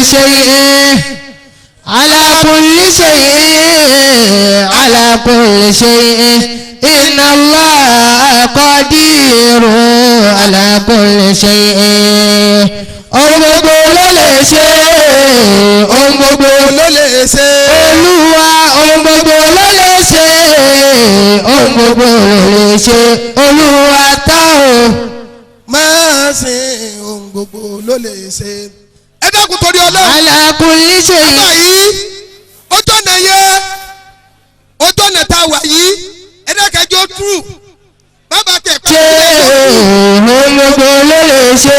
شيء على كل شيء على كل شيء إن الله قدير على كل شيء. Ohun gbogbo ló lè ṣe, ohun gbogbo ló lè ṣe. Olúwa, ohun gbogbo ló lè ṣe, ohun gbogbo ló lè ṣe, Olúwa tá o. Máa sìn, ohun gbogbo ló lè ṣe. Ẹ dákun, torí Ọlọ́run. على كل شيء. Bàbá yìí, ojú ọ̀nà yẹn, ojú ọ̀nà tá a wà yìí, ẹ dákẹ́jọ́ túrù bàbá tẹ̀ Ṣe ohun gbogbo ló lè ṣe,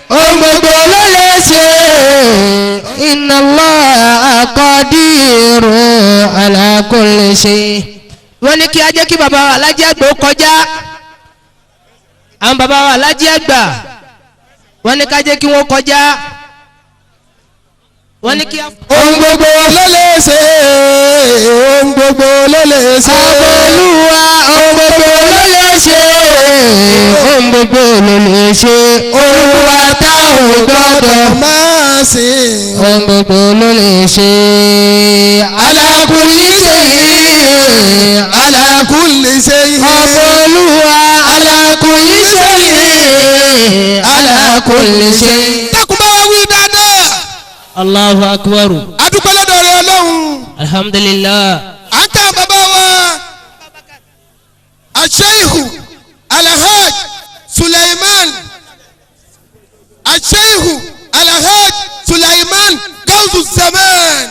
ohun gbogbo ló lè ṣe. إن الله قدير على كل شيء. Wọ́n ní kí a jẹ́ kí bàbá wa Alájí Àgbà ó kọjá. Àwọn bàbá wa Alájí Àgbà, wọ́n ní ká jẹ́ kí wọ́n kọjá. Wọ́n ní kí a. Ohun gbogbo ló lè ṣe, ohun gbogbo ló lè ṣe. Olúwa, ohun gbogbo ló lè ṣe, ohun gbogbo ló lè ṣe, Olúwa tá ò gbọ́dọ̀ máa sìn. Ohun gbogbo ló lè ṣe. على كل شيء على كل شيء. Ọmọ Olúwa، على كل شيء، على كل شيء. Dákun, bá wa wí dáadáa. الله أكبر. Adúpẹ́ lọ́dọ̀ rẹ Ọlọ́run. الحمد لله. À ń tẹ́ bàbá wa Aseihu Alhaj Suleiman, Aseihu Alhaj Suleiman Gawusu Zaman.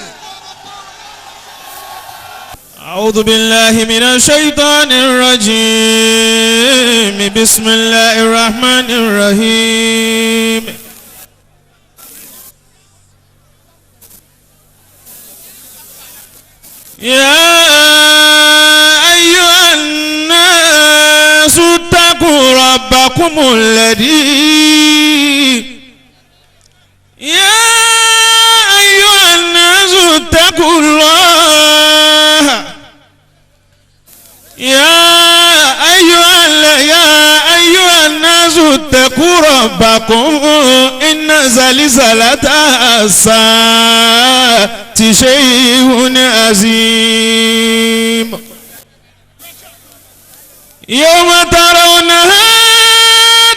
أعوذ بالله من الشيطان الرجيم. بسم الله الرحمن الرحيم. يا أيها الناس اتقوا ربكم الذي يا أيها الناس اتقوا الله يا أيها الناس اتقوا ربكم إن زلزلة الساعة شيء عظيم. يوم ترونها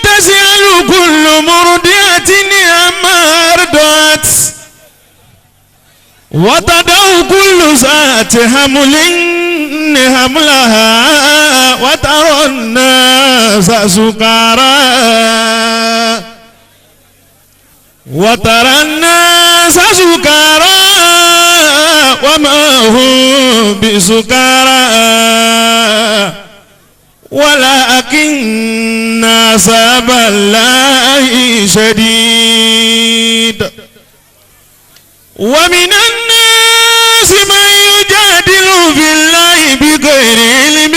تسأل كل مرضعة عما أرضعت وتضع كل ذات حمل حملها وترى الناس سكارى وترى الناس سكارى وما هم بسكارى ولكن عذاب الله شديد. ومن الناس من يجادل في الله بغير علم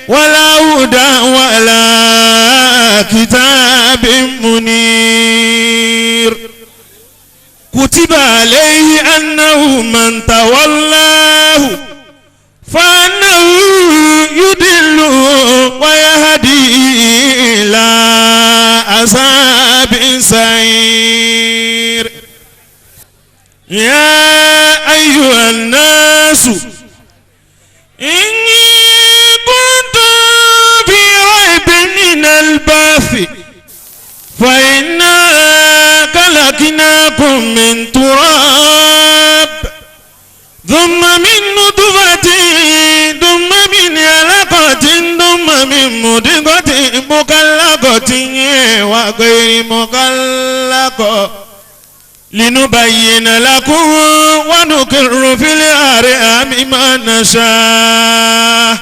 ولا هدى ولا كتاب منير. كتب عليه أنه من تولاه فأنه يضل ويهدي إلى عذاب سعير. يا أيها الناس إن كنتم في ريب من البعث فإنا خلقناكم من تراب ثم من نطفة ثم من علقة ثم من مضغة مخلقة وغير مخلقة لنبين لكم ونقر في الأرحام ما نشاء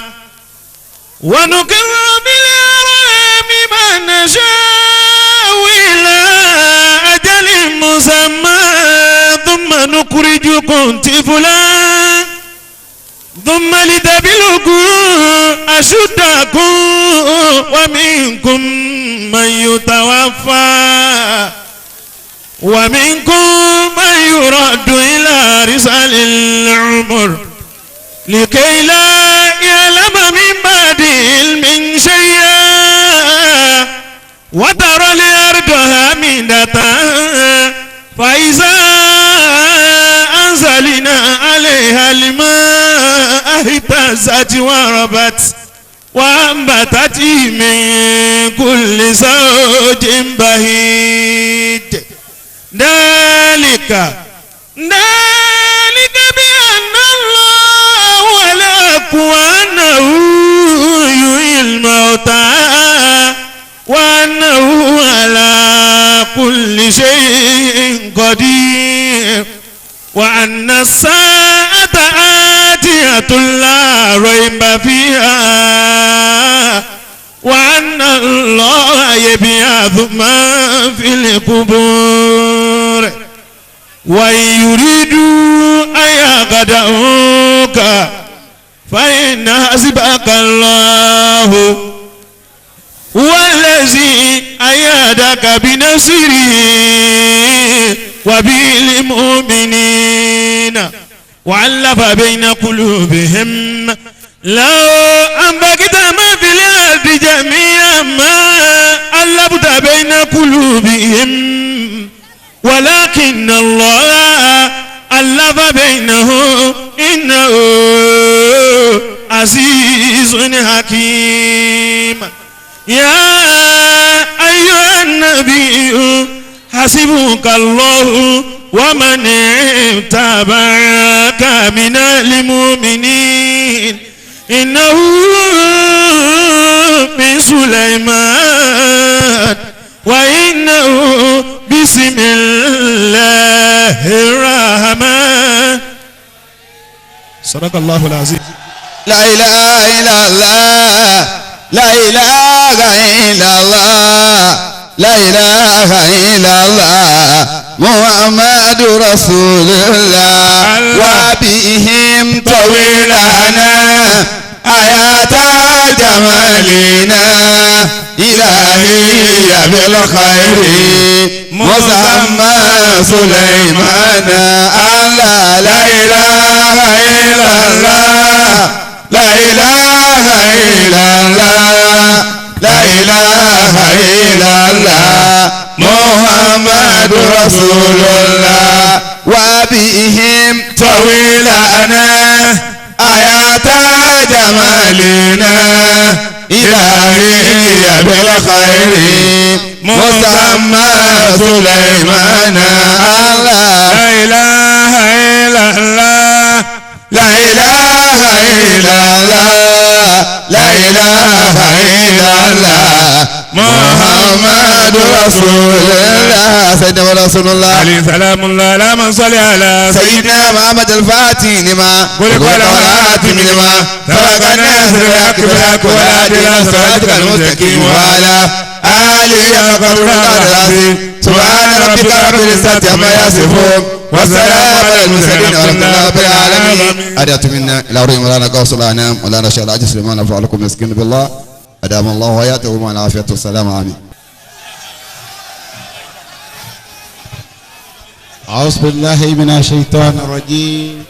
ونقر في الأرحام ما نشاء إلى أجل مسمى ثم نخرجكم طفلا ثم لتبلغوا أشدكم ومنكم من يتوفى ومنكم من يرد إلى أرذل العمر لكي لا يعلم من بعد علم شيئا. وترى الأرض هامدة. فإذا أنزلنا عليها الماء اهتزت وربت وأنبتت من كل زوج بهيج ذلك بأن الله هو الحق وأنه يحيي الموتى وأنه على كل شيء قدير وأن الساعة آتية لا ريب فيها وأن الله يبعث من في القبور وإن يريدوا أن يخدعوك فإن حسبك الله هو الذي أيدك بنصره وبالمؤمنين وألف بين قلوبهم لو أنفقت ما في الأرض جميعا ما ألفت بين قلوبهم ولكن الله ألف بينهم إنه عزيز حكيم. يا أيها النبي حسبك الله ومن اتبعك من المؤمنين إنه من سليمان وإنه بسم الله الرحمن. صدق الله العظيم. لا إله إلا الله لا إله إلا الله لا إله إلا الله محمد رسول الله وبهم طويلنا آيات جمالنا إلهي بالخير مسمى سليمان الله لا إله إلا الله لا إله إلا الله لا إله إلا الله محمد رسول الله وبهم طويلنا آيات جمالنا إلهي بالخير مسمى سليمان الله لا إله إلا الله لا إله إلا الله لا إله إلا الله محمد رسول الله سيدنا رسول الله عليه سلام الله على من صلى على سيدنا محمد الفاتح لما قل والخاتم لما سبق الناس بالحق بالحق والهادي إلى صراطك المستقيم وعلى آله وصحبه العظيم سبحان ربك رب العزة عما يصفون والسلام على المرسلين والحمد لله رب العالمين. أدعت منا إلى روح مولانا غوث الأنام مولانا الشيخ الحاج سليمان أفعلكم مسكين بالله أدام الله حياته مع العافية والسلام. آمين. أعوذ بالله من الشيطان الرجيم.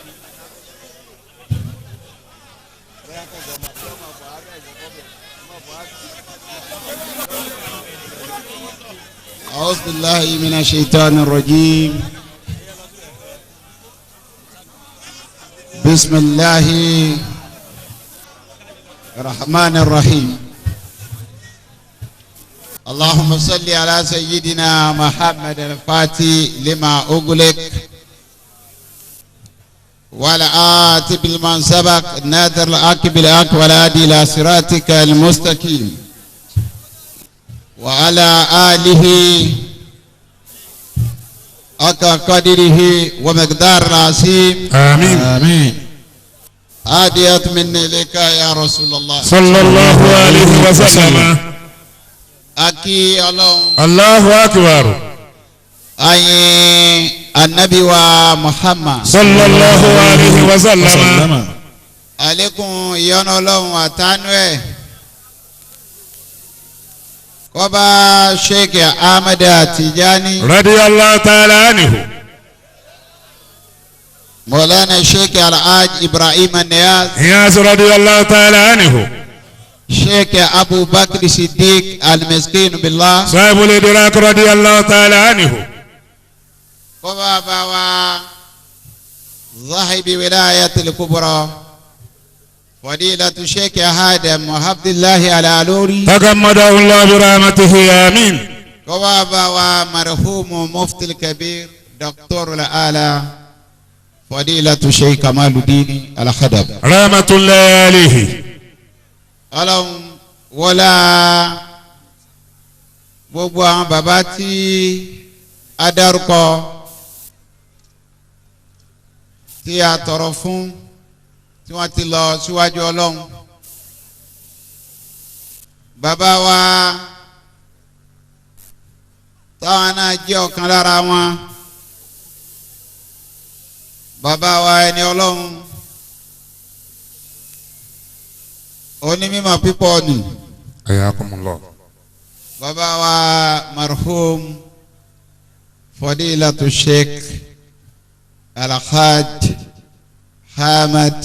أعوذ بالله من الشيطان الرجيم. بسم الله الرحمن الرحيم. اللهم صل على سيدنا محمد الفاتح لما أغلق وعلى آتي بالمن سبق ناظر الحق بالحق والهادي إلى صراطك المستقيم وعلى آله حق قدره ومقدار العظيم. آمين آمين. هادية مني إليك يا رسول الله صلى الله عليه وسلم. Aki Ọlọ́run. Allahu akbar. Ayin anabi wa Muhammad. Sallallahu alayhi wa sallam. Àlékún ìyọ́nú Ọlọ́run àtànú ẹ̀. Kó bá Sheikh Ahmed Tijani. Radiyallahu ta'ala anhu. Mawlana Sheikh Alhaj Ibrahim Niyaz. Niyaz radiyallahu ta'ala anhu. Sheikh Abu Bakr Siddiq Al-Miskin Billah. Sahibul Idrak radiyallahu ta'ala anhu. Kó bàbá wa Zahibi Wilayatil Kubra Fadilatu Sheikh Adam Abdullahi Al-Aluri. تغمده الله برحمته آمين. Kó bàbá wa marhumu Mufti Kabir Dr. Al-Ala Fadilatu Sheikh Kamaluddin Al-Khadab. رحمة الله عليه. Ọlọ́run wọlá gbogbo àwọn bàbá tí a dárúkọ tí a tọrọ fún tí wọ́n ti lọ síwájú Ọlọ́run, bàbá wa táwọn náà jẹ́ ọ̀kan lára wọn, bàbá wa ẹni Ọlọ́run onímọ̀ pípọ̀ ni. حياكم الله. Bàbá wa marhum Fadilatu Sheikh Alhaj Hamad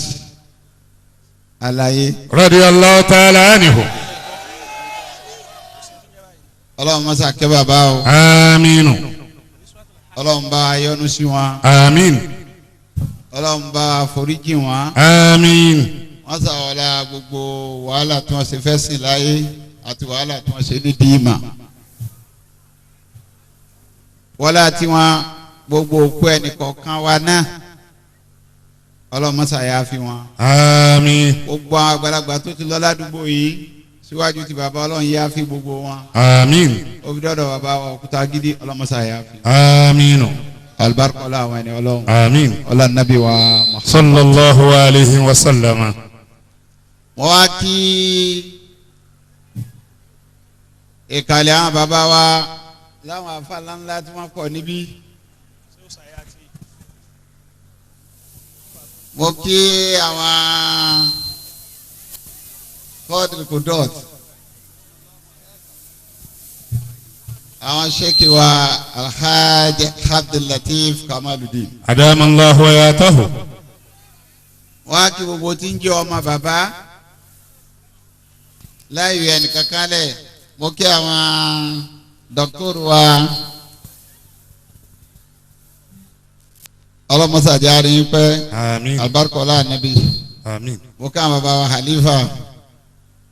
Alaye. رضي الله تعالى عنه. Ọlọ́run mọ́sá kẹ́ bàbá o. آمين. Ọlọ́run bá yọ́nú sí wọn. آمين. Ọlọ́run bá foríjì wọn. آمين. Wọ́n sàwọ́lá gbogbo wàhálà tí wọ́n ṣe fẹ́ sìn láyé àti wàhálà tí wọ́n ṣe ní dìímà. Wọ́lá tí wọ́n gbogbo òkú ẹnìkọ̀ọ̀kan wa náà, Ọlọ́run mọ́sá yá fi wọn. آمين. Gbogbo àwọn àgbàlagbà tó ti lọ ládùúgbò yìí síwájú ti bàbá, Ọlọ́run yá fi gbogbo wọn. آمين. Ó fi dọ́dọ̀ bàbá wa òkúta gidi, Ọlọ́run mọ́sá yá fi. آمين. Alibarika ọlá àwọn ẹni Ọlọ́run. آمين. Ọlá nàbí wa Muhammad. صلى الله عليه وسلم. Wọ́n wá kí ìkàlẹ̀ àwọn bàbá wa láwọn afáàlà ńlá tí wọ́n kọ̀ níbí. Mo kí àwọn kọ́ọ̀dù kudọ́t, àwọn sheikh wa Alhaji Abdullateef Kamaludin. أدام الله حياته. Wọ́n á kí gbogbo tí ń jẹ́ ọmọ bàbá láì yọ ẹnìkankan lẹ̀. Mo kí àwọn dọ́kítọ́rù wa, ọlọ́mọsàdì àárín pẹ́. آمين. Alibarikọ́lá anabi. آمين. Mo kí àwọn bàbá wa halifa,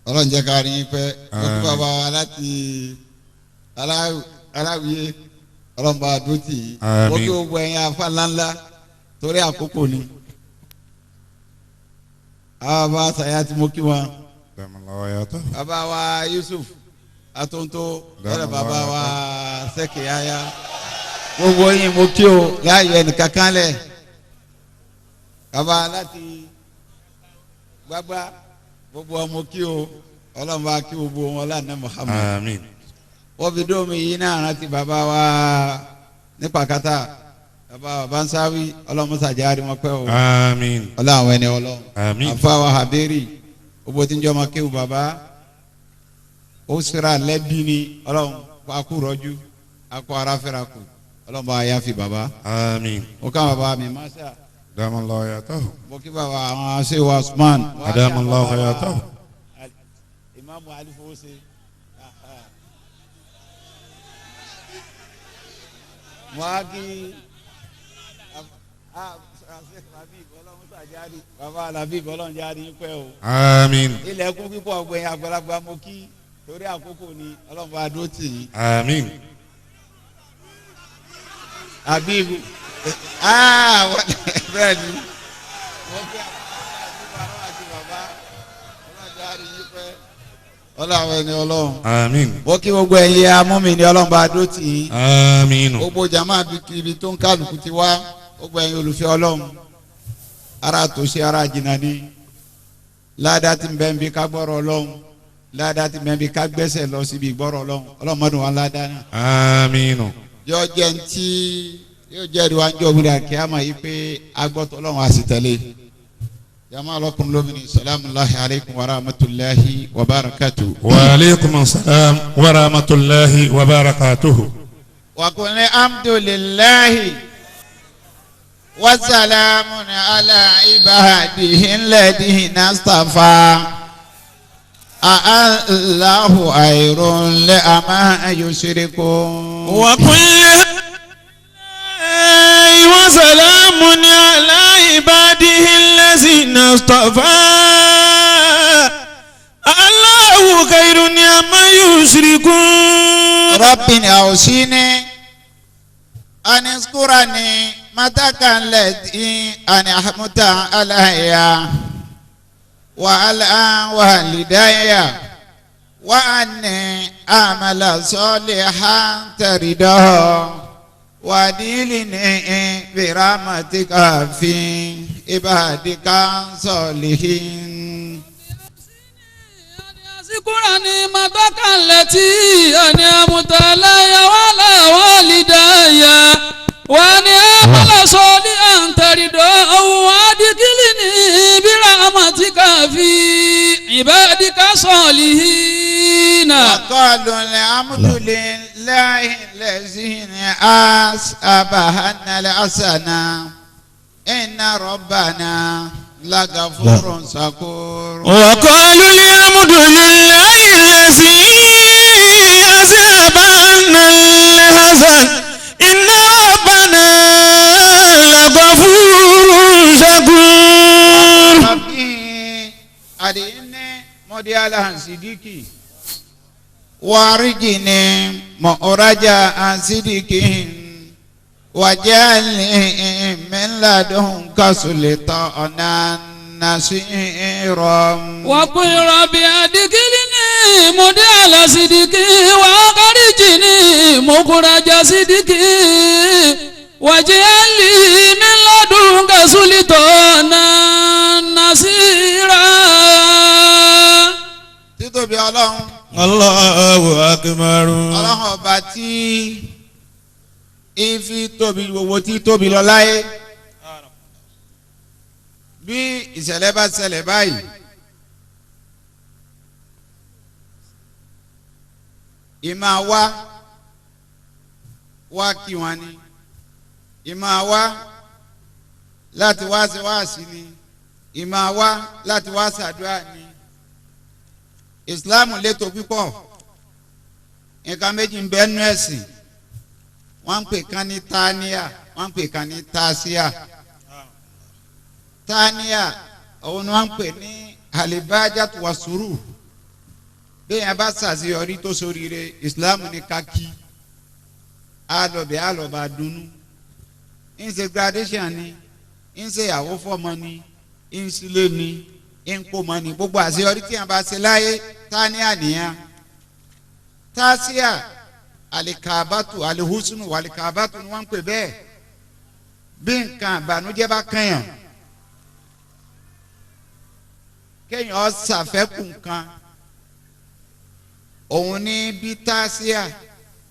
ọlọ́njẹ́ ká rí pẹ́. Mo kí bàbá wa láti aláwìyé, ọlọ́mọba àdótì. Mo kí gbogbo ẹ̀yin afa ńláńlá torí àkókò ni àwọn bàbá sàyà tí mo kí wọn. Bàbá wa Yusuf Atonto lọ́dọ̀ bàbá wa Sẹ́kìyáyá, gbogbo yín mo kí o láàyò ẹnìkankan lẹ̀. Bàbá láti gbágbá, gbogbo wọn mo kí o, Ọlọ́run bá kí gbogbo wọn lánàá Muhammad. آمين. Wọ́n fi dómi yìí náà rántí bàbá wa ní pàkátà, bàbá wa Bansáwí, Ọlọ́run sàjáde wọn pẹ́ o. آمين. Ọlọ́run àwọn ẹni Ọlọ́run. آمين. Àfa wa Haberi, gbogbo tí ń jẹ́ ọmọ kéwù bàbá ó sira lẹ́bí ni, Ọlọ́run kó akú rọ́jú akó ara fẹ́ra kù, Ọlọ́run bá yá fi bàbá. آمين. Ó ká bàbá mi masa. أدام الله حياته. Mo kí bàbá àwọn ṣé wa Usman. أدام الله حياته. Ìmáàmù Alifowose. Mo á kí bàbá Alábí, Ọlọ́run jáde pẹ́ o. آمين. Ilẹ̀kùn pípọ̀ ọ̀gbìn àgbàlagbà mo kí torí àkókò ni, Ọlọ́run bá dó tì í. آمين. Abibu bẹ́ẹ̀ ni wọ́n fi àti bàbá Ọlọ́run jáde yín pẹ́. Ọlọ́run ẹni Ọlọ́run. آمين. Mo kí gbogbo ẹ̀yin amúmi ni, Ọlọ́run bá dó tì í. آمين. Gbogbo jama ibi tó ń kálukú ti wá, gbogbo ẹ̀yin olùfẹ́ Ọlọ́run, ara tó ṣe ara jìnnà ni ládàá ti ń bẹ́ẹ̀ bí ká gbọ́rọ̀ Ọlọ́run, ládàá ti ń bẹ́ẹ̀ bí ká gbẹ́sẹ̀ lọ síbi ìgbọ́rọ̀ Ọlọ́run. Ọlọ́run mọ́dún wa ládàá náà. آمين. Yóò jẹ́ ntí yóò jẹ́ ìwà ń jọ òwúrọ̀ kíámà yìí pé agbọ́tọ̀ Ọlọ́run á sì tẹ̀lé. Jama ọlọ́kùnrin lómìnir, salamu alaykum wa rahmatulahi wa barakatu. وعليكم السلام ورحمة الله وبركاته. وقل الحمد لله وسلام على عباده الذين اصطفى الله خير لأما يشركون. وقل وسلام على عباده الذين اصطفى الله خير عما يشركون. رب أوصيني أن اذكرني متك التي أنعمت علي وعلى والدي وأني أعمل صالحا ترضاه وأدخلني برحمتك في عبادك الصالحين. أذكرني نعمتك التي أنعمت علي وعلى والدي وأن أعمل صالحا ترضاه وأدخلني برحمتك في عبادك الصالحين. وقالوا الحمد لله الذي أذهب عنا الحزن إن ربنا لغفور شكور. وقالوا الحمد لله الذي أذهب عنا الحزن إن ربنا لغفور شكور. ربي أرني مدخل صدق وأخرجني مخرج صدق واجعلني من لدنك سلطانا نصيرا. وقل رب أدخلني مدخل صدق وأخرجني مخرج صدق واجعل لي من لدنك سلطانا نصيرا. Títóbi Ọlọ́run. Allahu akbar. Ọlọ́run ọba tí ìfi tóbi gbogbo tí tóbi lọ láyé. Bí ìṣẹ̀lẹ̀ bá ṣẹlẹ̀ báyìí, ìmáa wá wá kí wọn ni, ìmáa wá láti wá ṣe wáàsí ni, ìmáa wá láti wá ṣàdúrà ni. Ìsìláàmù létò púpọ̀. Nǹkan méjì ń bẹ nú ẹ̀sìn. Wọ́n ń pè kan ní tania, wọ́n ń pè kan ní tasia. Tania òun ni wọ́n ń pè ní alibajat wasuru. Bẹ́ẹ̀ yẹn bá ṣàṣeyọrí tó ṣoríire, ìsìláàmù ní kákí alọ̀bẹ̀ alọ̀bà dunnú. Ń ṣe graduation ni, ń ṣe ìyàwó fọ́mọ ni, ń sílé ni, ń kó mọ ni. Gbogbo àṣeyọrí tí yẹn bá ṣe láyé, tania nìyẹn. Tasia alikabatu alihusunu alikabatu ni wọ́n ń pè bẹ́ẹ̀. Bí nǹkan àbànújẹ́ bá kànyàn, kéèyàn ṣàfẹ́kù nǹkan, òun ní bí tasia.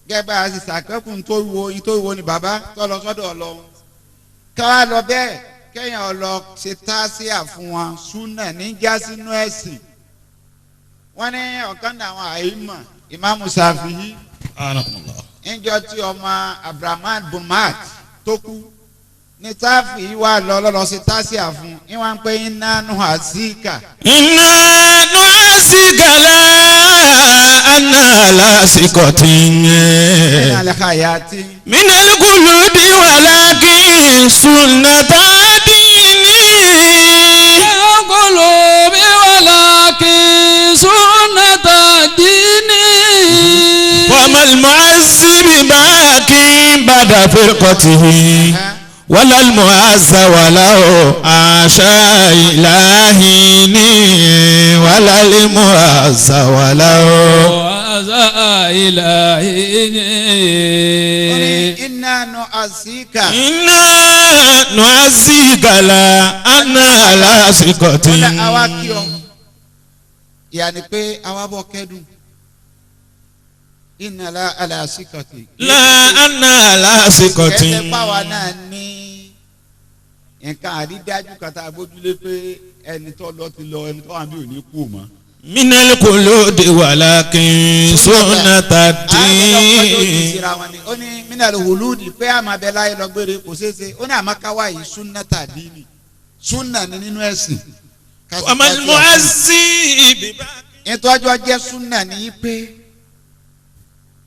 Gẹ́gẹ́ bá a sì ṣàfẹ́kù tó wo tó wo ni bàbá tó lọ sọ́dọ̀ Ọlọ́run káwá lọ bẹ́ẹ̀, kéèyàn lọ ṣe tasia fún wọn. Súnà níjà sínú ẹ̀sìn. Wọ́n ní ọ̀kan náà àwọn àìmọ̀ Ìmáàmù Ṣàfi'í, níjọ́ tí ọmọ Abrahaman Bumat tó kú ní Ṣàfi'í wà lọ lọ́lọ́ sí tasia fún un, wọ́n ń pè iná nù àzíkà. Iná nù àzíkà lá aná lásìkò tí ń yẹ. Minal kuludi walakin sunnata dini. Minal kuludi walakin sunnata dini. وما المعز بباك بعد فرقته ولا المعز ولو عشاء إلهيني ولا المعز ولو عشاء إلهيني. إنا نعزيك إنا نعزيك لا أنا على ثقة. Yàní pé àwa bọ̀ kẹ́dùn. Iná la aláṣíkọ̀tì. La ana aláṣíkọ̀tì. Kẹ́sẹ̀ pàwa náà ní nǹkan àrídájú kan tá a bójúlé pé ẹni tó lọ ti lọ, ẹni tó wà bí ò ní kú mọ́. Minal kuludi walakin sunnata din. Ó ní minal huludi pé àmọ́ abẹ láyé lọ gbére kò ṣeé ṣe. Ó ní àmọ́ káwá yìí sunnata dini. Sunna ni nínú ẹ̀sìn. Wamal mu'azzi. Ìtọ́jú ọjẹ́ sunna ní pé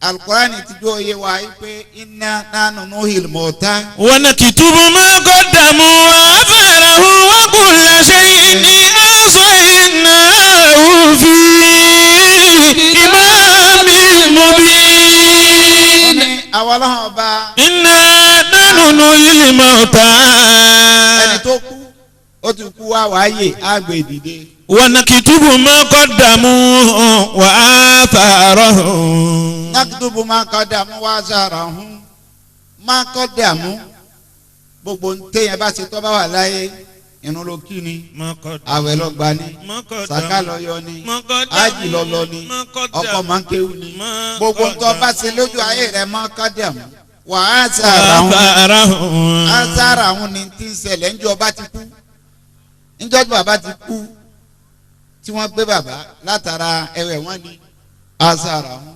Alukurani ti jó yé wa yìí pé inna nánú nuhil mọ̀ọ́ta. ونكتب ما قدموا وآثاره وكل شيء أحصيناه في إمام مبين. Ní àwọn ọlọ́run ọba إنا نحن نحيي الموتى ẹni tó kú ó ti kú wá wáyé àgbè dìde. ونكتب ما قدموا وآثارهم. Nákìtúbù máa kọ́ dààmú wá sára hún máa kọ́ dààmú gbogbo ntẹ̀yìn bá ṣe tọ́ bá wà láyé irun ló kí ni àwẹ̀ ló gbà ni sàká ló yọ ni ájì ló lọ ni ọkọ̀ máa ń kéwù ni gbogbo ntọ́ bá ṣe lójú ayé rẹ̀ máa kọ́ dààmú wà á sára hún وآثارهم. á sára hún ni ti ń ṣẹlẹ̀ ńjọ́ bá ti kú ńjọ́ tí bàbá ti kú tí wọ́n gbé bàbá látara ẹwẹ̀ wọ́n ni á sára hún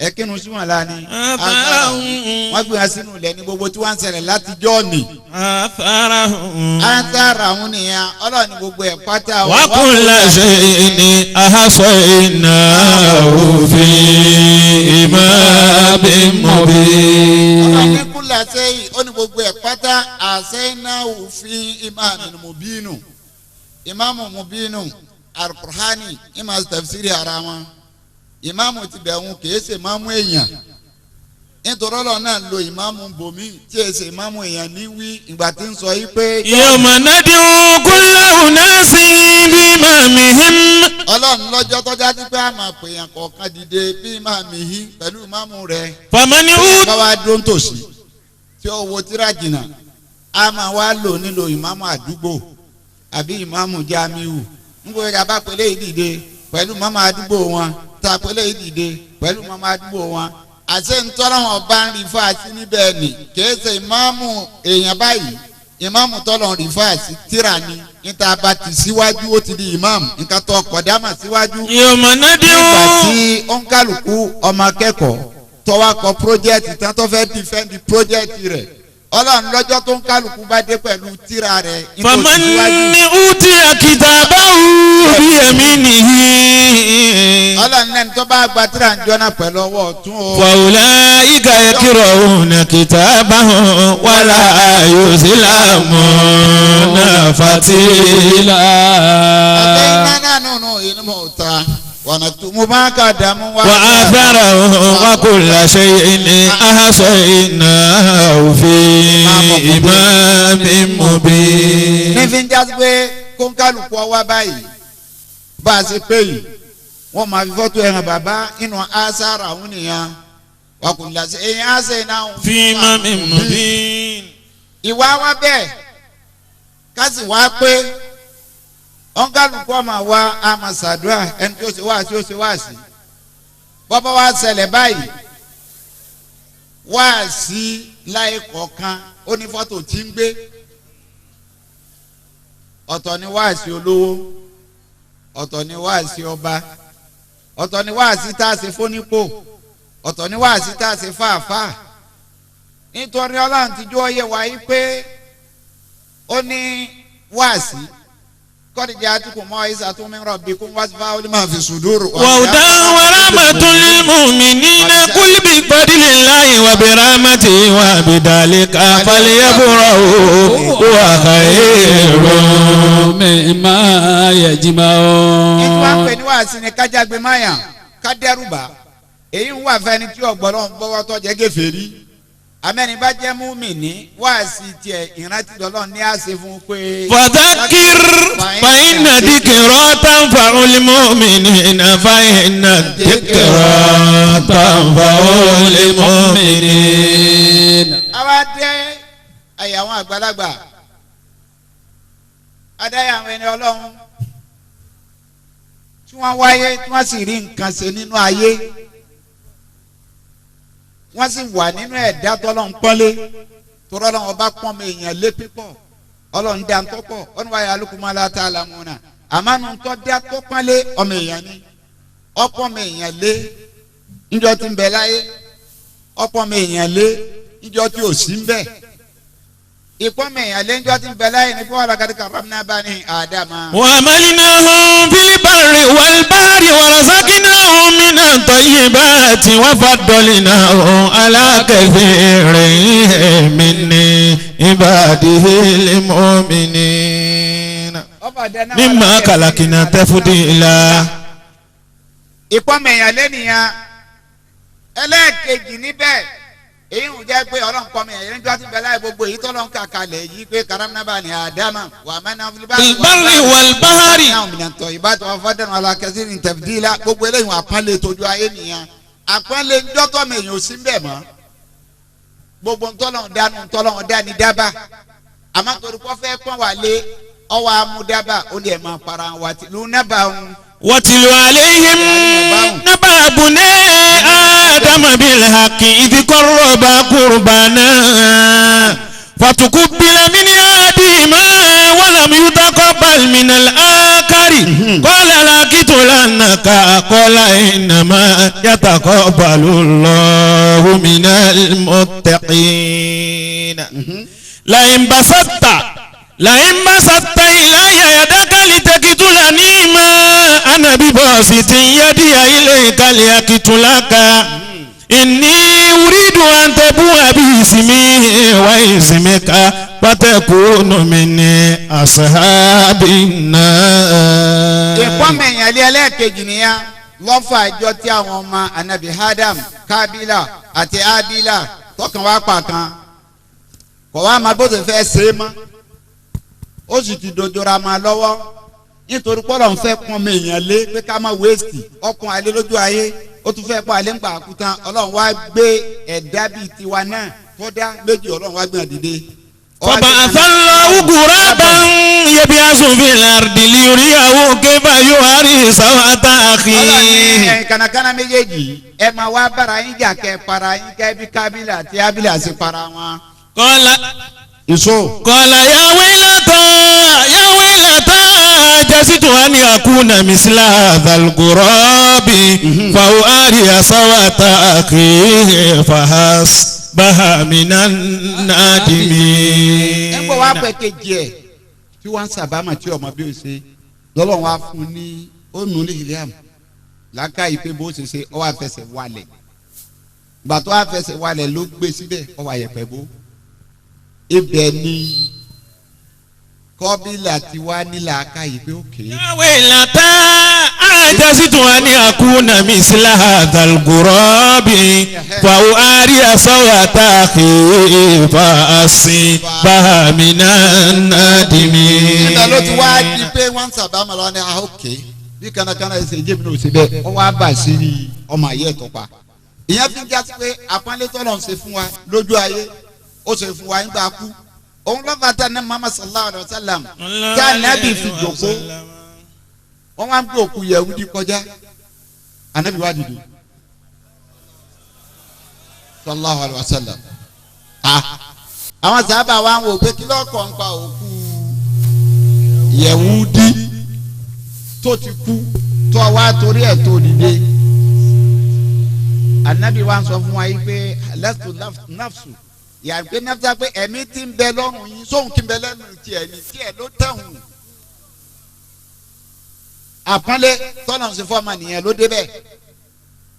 ẹkínu sí wọn la ni á sára hún wọ́n gbé wọn sínú ilẹ̀ ní gbogbo tí wọ́n ń ṣẹlẹ̀ látijọ́ ni آثارهم. á sára hún nìyẹn ọlọ́run ní gbogbo ẹ̀ pátá o. وكل شيء أحصيناه في إمام ọlọ́run مبين. ní kúlẹ̀ sẹ́yìn ó ní gbogbo ẹ̀ pátá àṣẹ́nà òfin ìmáàmù mùbínú ìmáàmù mùbínú alukur'ani ìmáàmù tafsiri ara wọn ìmáàmù ti bẹ̀ wọn kìí ṣe ìmáàmù èèyàn nítorí ọlọ́run náà lo ìmáàmù bòmí tí èè ṣe ìmáàmù èèyàn ní wí ìgbà tí ń sọ yìí pé يوم ندعو كل أناس بإمامهم. ọlọ́run lọ́jọ́ tọ́já sí pé àmà pèèyàn kọ̀ọ̀kan dìde bí ìmáàmù yìí pẹ̀lú ìmáàmù rẹ̀ فمن أوتي bá wa dúró nítòsí tí ó wo tíra jìnnà a máa wá lò nílò ìmáàmù àdúgbò àbí ìmáàmù jamiu nígbà tí a bá pèlè yìí dìde pẹ̀lú ìmáàmù àdúgbò wọn tá a pèlè yìí dìde pẹ̀lú ìmáàmù àdúgbò wọn àṣẹ ntọ́ra wọn bá ń rí fáàsì níbẹ̀ ni kìí ṣe ìmáàmù èèyàn báyìí ìmáàmù tọ́lọ̀ ń rí fáàsì tíra ni níta bá ti síwájú ó ti di ìmáàmù nǹkan tó kọ̀dámà síwájú يوم nígbà ندعو tí òǹkàlùkù ọmọ akẹ́kọ̀ọ́ tọ́wá kọ pírójẹ́tì tán tó fẹ́ dìfẹ́ǹdì pírójẹ́tì rẹ̀ ọlọ́run lọ́jọ́ tó ń kálukú bá dé pẹ̀lú tírà rẹ̀ nítorí فمن síwájú. أوتي كتابه بيمينه ọlọ́run lẹ́ni tó bá gba tírà ń jọ́nà pẹ̀lú ọwọ́ ọ̀tún o. فأولئك يقرؤون كتابهم ولا يظلمون فتيلا. ọ̀tẹ́ iná náà nùnú inú mọ̀ ta wọ̀nà tó mo bá kà dààmú wá. وآثارهم وكل شيء أحصيناه في إمام مبين. ní fi ń jásí pé kó ń kálukú ọwá báyìí bá a ṣe pé yìí wọ́n máa fi fọ́tò ẹ̀hàn bàbá inú ására òun nìyẹn wàkùnlá sí ẹ̀yìn áṣẹ iná òun. في إمام مبين. ìwà wa bẹ́ẹ̀ ká sì wá pé ọ̀nkálukú ọmọ wa a máa ṣàdúrà ẹni tó ṣe wáàsí ó ṣe wáàsí bọ́bá wa ṣẹlẹ̀ báyìí wáàsí láì kọ̀ọ̀kan ó ní fọ́tò tí ń gbé ọ̀tọ̀ ni wáàsí olówó ọ̀tọ̀ ni wáàsí ọba ọ̀tọ̀ ni wáàsí tá a ṣe fónípò ọ̀tọ̀ ni wáàsí tá a ṣe fáàfáà nítorí ọlọ́run ti jó yé wa yí pé ó ní wáàsí kọ́díjà àtúkù mọ́ ìsà tó mi rọ̀ bí kó wá sí fáwọn onímọ̀ fi sùdúrù. وهدى ورحمة للمؤمنين قل بفضل الله وبرحمته وبذلك فليفرحوا هو خير مما يجمعون. nítorí wọn pè ní wáàsí ni kájágbe máyà kádẹ́rùbà èyí ń wà fẹ́ni tí ọ̀gbọ́n gbọ́wọ́ tó jẹ́ kèfèrí amẹ́ni bá jẹ́ múmìnì wáàsí tiẹ̀ ìrántí lọ́lọ́ ní àṣẹ fún un pé. فذكر فإن ذكرى تنفع المؤمنين فإن الذكرى تنفع المؤمنين. àwa dé àyè àwọn àgbàlagbà adáyà àwọn ẹni ọlọ́run tí wọ́n wáyé tí wọ́n sì rí nǹkan ṣe nínú ayé wọ́n sì wà nínú ẹ̀dá tọ́lọ́run pọ́nlé tọ́lọ́ ọlọ́run ọba pọ́n mi èèyàn lé pípọ̀ ọlọ́run dá ń tọ́pọ̀ ọ̀nà wáyé alukumala tá a la mú na àmọ́ nu tọ́ dá tó pọ́nlé ọmọ èèyàn ni ọ̀pọ̀ mi èèyàn lé níjọ́ tí ń bẹ láyé ọ̀pọ̀ mi èèyàn lé níjọ́ tí ò sí ń bẹ Ìpọ́nmẹ̀yàn lẹ́njọ́ ti ń bẹ láyé ní fún alákàtí karamna bani Ádámà. وحملناهم في البر والبحر ورزقناهم من الطيبات وفضلناهم على كثير من عباده المؤمنين. مما خلقنا تفضيلا. Ìpọ́nmẹ̀yàn lẹ́nìyàn ẹlẹ́ẹ̀kejì níbẹ̀, èyí ń jẹ́ pé Ọlọ́run kọ́ mi ẹ̀yìn níjọ́ ti bẹ láyé, gbogbo èyí tọ́lọ́run kà kalẹ̀ yìí pé karamna bani Ádámà wà mẹ́nà البر والبحر. ìbátan ọ̀fọ́dẹ̀nù alákẹ́sí ní tẹ̀fídìlá, gbogbo eléyìí wọn àpọ́nlé tójú ayé nìyẹn. Àpọ́nlé ńjọ́tọ̀ mi èèyàn ò sí bẹ́ẹ̀ mọ́. Gbogbo ntọ́lọ́run dánú, ntọ́lọ́run dání dábà, àmọ́ torí kọ́ fẹ́ pọ́n wà lé ọwọ́ amúdábà, ó lè máa para wa tìlú nábà ń. واتل عليهم نبأ بني آدم بالحق إذ قربا قربانا فتقبل من أحدهما ولم يتقبل من الآخر، قال لأقتلنك، قال إنما يتقبل الله من المتقين. لئن بسطت إلي يدك لتقتلني ما أنا بباسط يدي إليك لأقتلك، إني أريد أن تبوء بإثمي وإثمك فتكون من أصحاب النار. Ìpọ́nmẹ̀yàn lé ẹlẹ́ẹ̀kejì nìyẹn lọ́fà ìjọ tí àwọn ọmọ anabi Adam, Kábílà àti Ábílà, tọkàn wá pa kan kọ̀ wá máa bó ti fẹ́ ṣe é mọ́, ó sì ti dojora máa lọ́wọ́, nítorí pọ́lọ̀ ń fẹ́ pọ́n mi èèyàn lé pé ká má waste ọkùn alẹ́ lójú ayé, ó tún fẹ́ pọ́n alẹ́ ńgbà kútan. Ọlọ́run wá gbé ẹ̀dá bíi tiwa náà tó dá méjì, Ọlọ́run wá gbé hàn dìde. فبعث الله غرابا يبحث في الأرض ليريه كيف يواري سوءة Ọlọ́run ní أخيه. ẹ̀yin kànákànná méjèèjì, ẹ máa wá bára yín jà kẹ́ para yín kẹ́ bí Kábílà àti Ábílà sí para wọn. قال Ìṣó. قال يا ويلتى يا ويلتى عجزت أن أكون مثل هذا الغراب فأواري سوءة أخيه فأصبح من النادمين. Ẹ ń bọ̀ wá pẹ́ kejì ẹ̀ tí wọ́n ń sàbámà tí ọmọ bí ó ṣe lọ́lọ́run wá fún un ní ó nù ní ìlíàm làákàyè pé bó ṣe ṣe ọ wá fẹsẹ̀ walẹ̀. Gbà tó wá fẹsẹ̀ walẹ̀ ló gbé síbẹ̀, ọ wá yẹ̀pẹ̀ bó ibẹ̀ ni Kọ́bílà ti wá ní làákàyè pé òkè. يا ويلتى عجزت أن أكون مثل هذا الغراب فأواري سوءة أخي فأصبح من النادمين. Nígbà ló ti wá di pé wọ́n ń sàbámà lọ́wọ́ ní àhókè bí kánnakánná ẹsẹ̀ ìjẹ́bi náà ò ṣe bẹ́ẹ̀, wọ́n wá bà sí ọmọ ayé ẹ̀ tọ́pa. Ìyẹn fi ń jásí pé àpọ́nlé tọ́lọ̀ ń ṣe fún wa lójú ayé, ó ṣe fún wa nígbà kú. Òun lọ́fà tá ní Muhammad sallallahu alayhi wa sallam tí anabi fi jòkó, wọ́n wá ń gbé òkú Yẹhudi kọjá, anabi wá dìde sallallahu alayhi wa sallam. Ah, àwọn sábà wa ń wò pé kí lọ́kọ̀ ń pa òkú Yẹhudi tó ti kú tó wá torí ẹ̀ tó dìde. Anabi wa ń sọ fún wa yìí pé lastu nafsu yàrá pé nafsa, pé ẹ̀mí ti ń bẹ lọ́rùn yín sóhun ti ń bẹ lẹ́nu tiẹ̀ ní tiẹ̀ ló tẹ̀hún. Àpọ́nlé tọ́nà ń ṣe fọ́ọ̀mà nìyẹn ló débẹ̀,